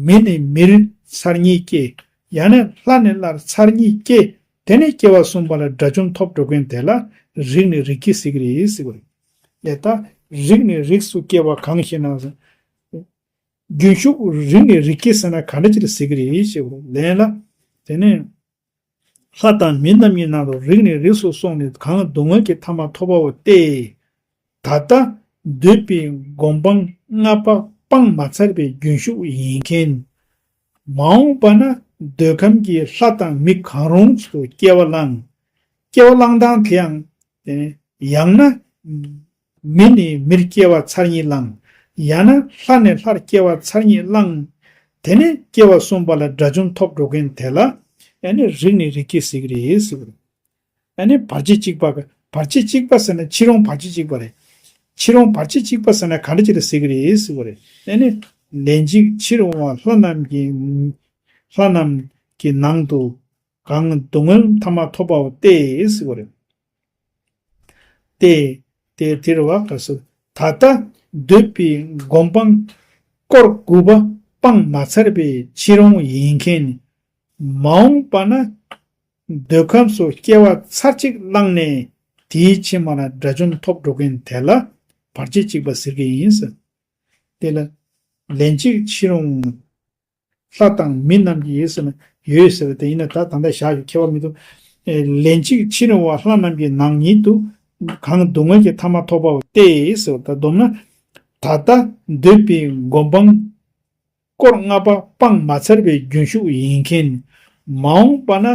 མི་ནས་མིར་ཚར་གཉིས་སྐྱེ། ཡང་ན་ལྷ་ནས་ལྷར་ཚར་གཉིས་སྐྱེ། དེ་ནས་སྐྱེ་བ་གསུམ་པ་ལ་དགྲ་བཅོམ་ཐོབ་འགྲོ་མཁན་དེ་ལ་རིགས་ནས་རིགས་སྐྱེ་ཟེར་གྱི་རེད་ཟེར་བ་རེད། ལས་ད་རིགས་ནས་རིགས་སུ་སྐྱེ་བ་གང་ཞེ་ན། རྒྱུན་ཞུགས་རིགས་ནས་རིགས་སྐྱེ་ཟེར་ན་ག་འདྲ་ཅིག་ལ་ཟེར་གྱི་རེད་ཞེས་པ་ལན་ལ། དེ་ནས་ལྷ་དང་མི་རྣམས་ཀྱི་ནང་དུ་རིགས་ནས་རིགས་སུ་སོང་ནས་གང་སྡུག་བསྔལ་གྱི་མཐའ་མ་ཐོབ་པའོ་སྟེ། ད་ལྟ་འདོད་པའི་སྒོམ་སྤང་ལྔ་པ་སྤང་མ་ཚར་བའི་རྒྱུན་ཞུགས་ཡིན་མཁན། མ་འོངས་པ་ན་འདོད་ཁམས་ཀྱི་ལྷ་དང་མི་གང་རུང་ཞིག་ཏུ་སྐྱེ་བ་བླངས། སྐྱེ་བ་བླངས་སྟངས་དེ་ཡང་། དེ་ནས་ཡང་ན་མི་ནས་མིར་སྐྱེ་བ་ཚར་གཉིས་བླངས། ཡང་ན་ལྷ་ནས་ལྷར་སྐྱེ་བ་ཚར་གཉིས་བླངས། དེ་ནས་སྐྱེ་བ་གསུམ་པ་ལ་དགྲ་བཅོམ་ཐོབ་འགྲོ་མཁན་དེ་ལ་ཨ་ནི་རིགས་ནས་རིགས་སྐྱེ་ཟེར་གྱི་རེད་ཟེར་གྱི་རེད། ཨ་ནི་བར་ཆད་གཅིག་པ་ག་བར་ཆད་གཅིག་པ་ཟེར་ན་ཕྱིར་འོང་བར་ཆད་གཅིག་པ་རེད། ཕྱིར་འོང་བར་ཆད་གཅིག་པ་ཟེར་ན་ག་འདྲ་ཅིག་ལ་ཟེར་གྱི་རེད་ཟེར་བ་རེད། ཨ་ནི་ལན་གཅིག་ཕྱིར་འོང་བ་ལྷ་རྣམས་ཀྱི་ལྷ་རྣམས་ཀྱི་ནང་དུ་གང་སྡུག་བསྔལ་མཐའ་མ་ཐོབ་པའོ་སྟེ་ཟེར་བ་རེད། ཏེ། ཏེ་དེར་བ་ག་སོ། ད་ལྟ་འདོད་པའི་སྒོམ་སྤང་སྐོར་དགུ་པ་སྤང་མ་ཚར་བའི་ཕྱིར་འོང་ཡིན་མཁན། མ་འོངས་པ་ན་འདོད་ཁམས་སུ་སྐྱེ་བ་ཚར་གཅིག་བླངས་ནས་དེའི་ཕྱི་མ་ལ་དགྲ་བཅོམ་ཐོབ་འགྲོ་མཁན་དེ་ལ་བར་ཆད་གཅིག་པ་ཟེར་གྱི་ཡིན་ཟེར། དེ་ལ་ལན་གཅིག་ཕྱིར་འོང་། ལྷ་དང་མི་རྣམས་ཀྱི་ཡིད་ཟེར་ན་ཡོད་ཟེར་བ་དེ་ཡིན་ན་ད་ད་ལྟ་བཞག་ཡོད་ཁྱད་པར་མི་འདུག་ཨེ། ལན་གཅིག་ཕྱིར་འོང་བ་ལྷ་རྣམས་ཀྱི་ནང་ཉིད་དུ་གང་སྡུག་བསྔལ་གྱི་མཐའ་མ་ཐོབ་པའོ་སྟེ་ཟེར་བ་ད་སྡོམ་ན། ད་ལྟ་འདོད་པའི་སྒོམ་སྤང་སྐོར་ལྔ་པ་སྤང་མ་ཚར་བའི་རྒྱུན་ཞུགས་ཡིན་མཁན། མ་འོངས་པ་ན་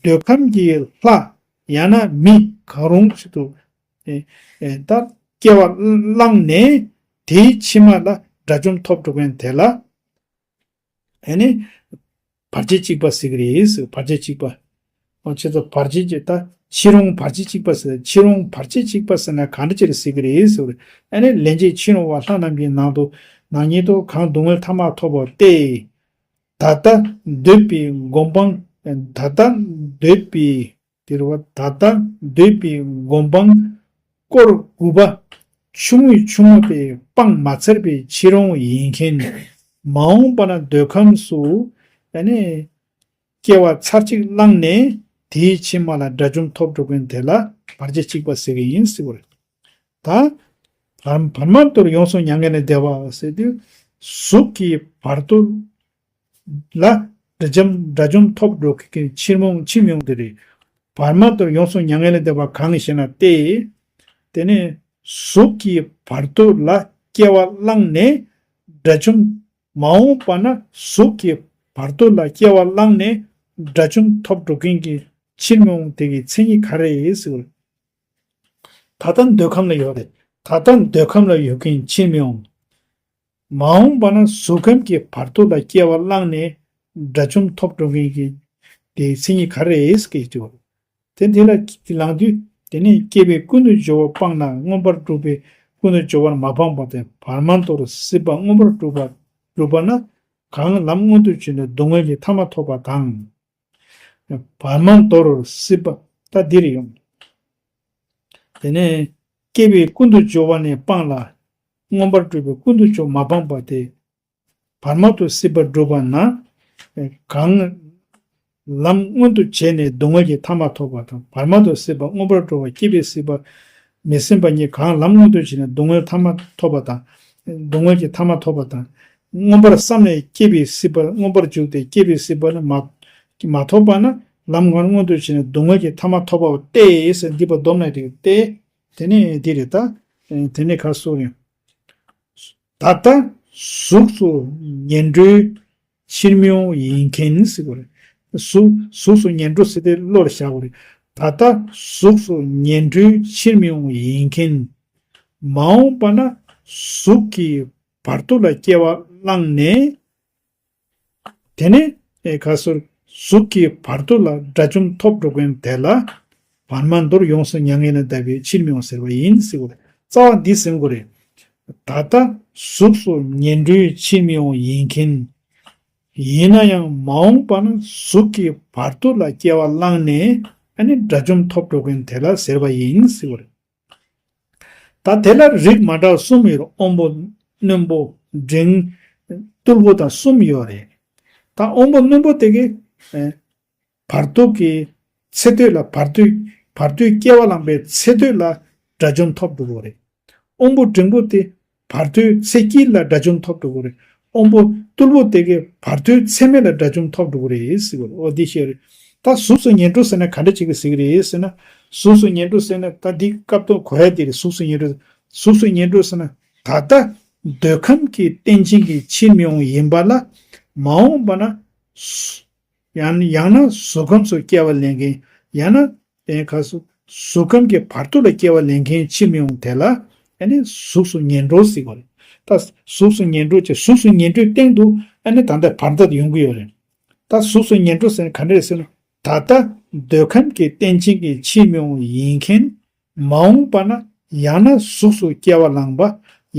འདོད་ཁམས་ཀྱི་ལྷ་ཡང་ན་མི་གང་རུང་ཞིག་ཏུ་ཨེ་ཨེ་ད་སྐྱེ་བ་བླངས་ནས་དེའི་ཕྱི་མ་ལ་དགྲ་བཅོམ་ཐོབ་འགྲོ་མཁན་དེ་ལ། ཨ་ནི། བར་ཆད་གཅིག་པ་ཟེར་གྱི་རེད་ཟེར་བར་ཆད་གཅིག་པ། ཨོ་ཁྱེད་ཚོ་བར་ཆད་ཀྱི་ད་ཕྱིར་འོང་བར་ཆད་གཅིག་པ་ཟེར་ཕྱིར་འོང་བར་ཆད་གཅིག་པ་ཟེར་ན་གང་འདྲ་ཅིག་ཟེར་གྱི་རེད་ཟེར་བ་རེད། ཨ་ནི་ལན་གཅིག་ཕྱིར་འོང་བ་ལྷ་རྣམས་ཀྱི་ནང་དུ་ནང་ཉིད་དུ་གང་སྡུག་བསྔལ་མཐའ་མ་ཐོབ་པ་སྟེ། ད་ལྟ་འདོད་པའི་སྒོམ་སྤང་ད་ལྟ་འདོད་པའི། དེ་རུ་བ་ད་ལྟ་འདོད་པའི་སྒོམ་སྤང་སྐོར་དགུ་པ་ཆུང་ངུའི་ཆུང་ངུ་དེ་སྤང་མ་ཚར་བའི་ཕྱིར་འོང་ཡིན་མཁན། མ་འོངས་པ་ན་འདོད་ཁམས་སུ་ཨ་ནི་སྐྱེ་བ་ཚར་གཅིག་བླངས་ནས་དེའི་ཕྱི་མ་ལ་དགྲ་བཅོམ་ཐོབ་འགྲོ་མཁན་དེ་ལ་བར་ཆད་གཅིག་པ་ཟེར་གྱི་ཡིན་ཟེར་བ་རེད། ད་བར་བར་མ་དོར་ཡོངས་སུ་མྱ་ངན་ལས་འདས་པ་ཟེར་དུས་གཟུགས་ཀྱི་བར་དོ་ལ་དགྲ་བཅོམ་དགྲ་བཅོམ་ཐོབ་འགྲོ་མཁན་ཕྱིར་མི་འོང་ཕྱིར་མི་འོང་དེ་རེད། བར་མ་དོར་ཡོངས་སུ་མྱ་ངན་ལས་འདས་པ་གང་ཞེ་ན་སྟེ། དེ་ནི་གཟུགས་ཀྱི་བར་དོ་ལ་སྐྱེ་བ་བླངས་ནས་དགྲ་བཅོམ། མ་འོངས་པ་ན་གཟུགས་ཀྱི་བར་དོ་ལ་སྐྱེ་བ་བླངས་ནས་དགྲ་བཅོམ་ཐོབ་འགྲོ་མཁན་གྱི་ཕྱིར་མི་འོང་དེ་གི་མཚན་ཉིད་ག་རེ་ཟེར། ད་ལྟ་འདོད་ཁམས་ལ་ཡོད་རེད། ད་ལྟ་འདོད་ཁམས་ལ་ཡོད་མཁན་ཕྱིར་མི་འོང་། མ་འོངས་པ་ན་གཟུགས་ཁམས་ཀྱི་བར་དོ་ལ་སྐྱེ་བ་བླངས་ནས་དགྲ་བཅོམ་ཐོབ་འགྲོ་མཁན་གྱི་དེའི་མཚན་ཉིད་ག་རེ་རེད་ཟེར་གྱི་འདུག་དེ་འདི་ལ་ལངས་དུས་དེ་ནས་སྐྱེས་པའི་ཀུན་ཏུ་སྦྱོར་བ་སྤངས་ལ་མངོན་པར་སྒྲུབ་པའི་ཀུན་ཏུ་སྦྱོར་བ་མ་སྤངས་པ་དེ་བར་མ་དོར་སྲིད་པ་མངོན་པར་སྒྲུབ་པ་སྒྲུབ་པ་ན་གང་ལམ་མངོན་དུ་བྱས་ནས་སྡུག་བསྔལ་གྱི་མཐའ་མ་ཐོབ་པ་དང་། བར་མ་དོར་སྲིད་པ་ད་འདིར་ཡོང་། དེ་ནས་སྐྱེས་པའི་ཀུན་ཏུ་སྦྱོར་བ་ནི་སྤངས་ལ། མངོན་པར་སྒྲུབ་པའི་ཀུན་ཏུ་སྦྱོར་མ་སྤངས་པ་སྟེ། བར་མ་དོར་སྲིད་པ་སྒྲུབ་པ་ན། གང་ལམ་མངོན་དུ་བྱས་ནས་སྡུག་བསྔལ་གྱི་མཐའ་མ་ཐོབ་པ་དང་བར་མ་དོར་སྲིད་པ་མངོན་པར་སྒྲུབ་པ་སྐྱེས་པའི་སྲིད་པ། མི་སེམས་པ་གཉིས་གང་ལམ་མངོན་དུ་བྱས་ནས་སྡུག་བསྔལ་མཐའ་མ་ཐོབ་པ་དང་། སྡུག་བསྔལ་གྱི་མཐའ་མ་ཐོབ་པ་དང་། མངོན་པར་བསམས་ནས་སྐྱེས་པའི་སྲིད་པ་མངོན་པར་འཇུག་སྟེ་སྐྱེས་པའི་སྲིད་པ་ནི་མ་མ་ཐོབ་པ་ན་ ལམ་ངན་མངོན་དུ་བྱས་ནས་སྡུག་བསྔལ་གྱི་ཐ་མ་ཐོབ་པའོ་སྟེ་ཟེར། འདི་པ་སྡོམ་ན་དེ་སྟེ། དེ་ནས་འདི་རེད་ད། དེ་ནས་ཁ་སོ་རེད། ད་ལྟ་གཟུགས་སུ་ངན་འགྲོའི་ཕྱིར་མི་འོང་ཡིན་མཁན་ཟེར་དགོས་རེད། གཟུགས་གཟུགས་སུ་ངན་འགྲོ་ཟེར་དེ་བློར་བཞག་དགོས་རེད། ད་ལྟ་གཟུགས་སུ་ངན་འགྲོའི་ཕྱིར་མི་འོང་ཡིན་མཁན། མ་འོངས་པ་ན་གཟུགས་ཀྱི་བར་དོ་ལ་སྐྱེ་བ་བླངས་ནས། དེ་ནས་ཨེ་ཁ་སོར་གཟུགས་ཀྱི་བར་དོ་ལ་དགྲ་བཅོམ་ཐོབ་འགྲོ་མཁན་དེ་ལ་བར་མ་མདོར་ཡོངས་སུ་མྱ་ངན་ལས་འདས་པའི་ཕྱིར་མི་འོང་ཟེར་བ་ཡིན་ཟེར་བ་རེད། རྩ་བ་འདི་ཟིན་དགོས་རེད། ད་ལྟ་གཟུགས་སུ་ངན་འགྲོའི་ཕྱིར་མི་འོང་ཡིན་མཁན། ཡིན་ན་ཡང་མ་འོངས་པ་ན་གཟུགས་ཀྱི་བར་དོ་ལ་སྐྱེ་བ་བླངས་ནས་ཨ་ནི་དགྲ་བཅོམ་ཐོབ་འགྲོ་མཁན་དེ་ལ་ཟེར་བ་ཡིན་ཟེར་བ་རེད། ད་དེ་ལ་རིགས་མ་འདྲ་བ་གསུམ་ཡོད་རེད། དབོན་པོ་རྣོན་པོ་འབྲིང་རྟུལ་པོ་དང་གསུམ་ཡོད་རེད། ད་དབོན་པོ་རྣོན་པོ་དེ་གི་ཨེ་བར་དོ་གི་ཚེ་སྟོད་ལ་བར་དོའི་བར་དོའི་སྐྱེ་བ་བླངས་པའི་ཚེ་སྟོད་ལ་དགྲ་བཅོམ་ཐོབ་འགྲོ་གི་རེད། དབོན་པོ་འབྲིང་པོ་དེ་བར་དོའི་ཚེ་དཀྱིལ་ལ་དགྲ་བཅོམ་ཐོབ་འགྲོ་གི་རེད། དབོན་པོ་རྟུལ་པོ་དེ་གའི་བར་དོའི་ཚེ་སྨད་ལ་དགྲ་བཅོམ་ཐོབ་འགྲོ་གི་རེད་ཟེར་གི་རེད། འོ་འདི་བཤད་རེད། ད་གཟུགས་སུ་ངན་འགྲོ་ཟེར་ན་ག་འདྲ་ཅིག་གི་ཟེར་གི་རེད་ཟེར་ན། གཟུགས་སུ་ངན་འགྲོ་ཟེར་ན་ད་འདི་སྐབས་ཐོག་གོ་ཡ་དེ་རེད། གཟུགས་སུ་ངན་འགྲོ། གཟུགས་སུ་ངན་འགྲོ་ཟེར་ན་ད་ལྟ་འདོད་ཁམས་ཀྱི་རྟེན་ཅན་གྱི་ཕྱིར་མི་འོང་ཡིན་པ་ལ་མ་འོངས་པ་ན་ཡང་ཡང་ན་གཟུགས་ཁམས་སུ་སྐྱེ་བ་ལེན་མཁན། ཡང་ན་དེ་ཁ་སུ་གཟུགས་ཁམས་ཀྱི་བར་དོ་ལ་སྐྱེ་བ་ལེན་མཁན་ཕྱིར་མི་འོང་དེ་ལ་ཨ་ནི་གཟུགས་སུ་ངན་འགྲོ་ཟེར་གི་རེད། ད་གཟུགས་སུ་ངན་འགྲོ་ཅེས་གཟུགས་སུ་ངན་འགྲོའི་སྟེང་དུ་ཨ་ནི་ད་ལྟ་བར་མདོར་ཡོང་གི་ཡོད་རེད། ད་གཟུགས་སུ་ངན་འགྲོ་ཟེར་ན་ག་འདྲ་རེད་ཟེར་ན། ད་ལྟ་འདོད་ཁམས་ཀྱི་རྟེན་ཅན་གྱི་ཕྱིར་མི་འོང་ཡིན་མཁན། མ་འོངས་པ་ན་ཡང་ན་གཟུགས་སུ་སྐྱེ་བ་བླངས་པ།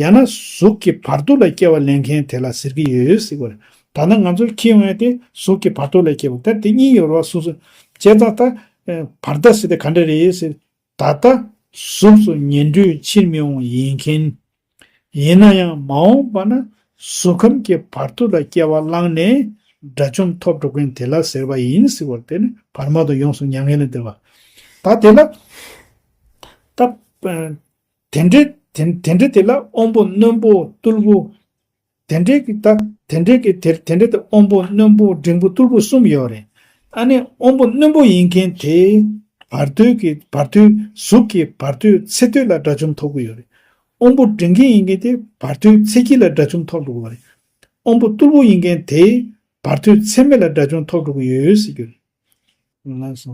ཡང་ན་གཟུགས་ཀྱི་བར་དོ་ལ་སྐྱེ་བ་ལེན་མཁན་དེ་ལ་ཟེར་གྱི་ཡོད་ཟེར་གི་རེད། ད་ནི་ང་ཚོ་ཁྱེད་ཡོང་ཡ་དེ་གཟུགས་ཀྱི་བར་དོ་ལ་སྐྱེ་བ་ད་དེ་གཉིས་ཡོད་རེད་བ། གཟུགས་སུ་བྱས་ཙང་ད་བར་མདོར་ཟེར་དེ་ག་འདྲ་རེད་ཟེར། ད་ལྟ་གཟུགས་སུ་ངན་འགྲོའི་ཕྱིར་མི་འོང་ཡིན་མཁན། ཡིན་ན་ཡང་མ་འོངས་པ་ན་གཟུགས་ཁམས་ཀྱི་བར་དོ་ལ་སྐྱེ་བ་བླངས་ནས་དགྲ་བཅོམ་ཐོབ་འགྲོ་མཁན་དེ་ལ་ཟེར་བ་ཡིན་ཟེར་བ་དེ་ནི་བར་མ་དང་ཡོངས་སུ་མྱ་ངན་ལས་འདས་པ། ད་དེ་ལ་ད་དེ་འདྲའི་དེ་དེ་འདྲའི་དེ་ལ་དབོན་པོ་རྣོན་པོ་རྟུལ་པོ། དེ་འདྲའི་གི་ད་དེ་འདྲའི་གི་དེ་དེ་འདྲའི་དེ་དབོན་པོ་རྣོན་པོ་འབྲིང་པོ་རྟུལ་པོ་གསུམ་ཡོད་རེད། ཨ་ནི་དབོན་པོ་རྣོན་པོ་ཡིན་མཁན་དེ་བར་དོའི་གི་བར་དོའི་གཟུགས་ཀྱི་བར་དོའི་ཚེ་སྟོད་ལ་དགྲ་བཅོམ་ཐོབ་ཀྱི་ཡོད་རེད། དབོན་པོ་འབྲིང་མཁན་ཡིན་མཁན་དེ་བར་དོའི་ཚེ་དཀྱིལ་ལ་དགྲ་བཅོམ་ཐོབ་འགྲོ་གི་རེད། དབོན་པོ་རྟུལ་པོ་ཡིན་མཁན་དེ་བར་དོའི་ཚེ་སྨད་ལ་དགྲ་བཅོམ་ཐོབ་འགྲོ་གི་ཡོད་ཟེར་གྱི་རེད། ལགས་སོ།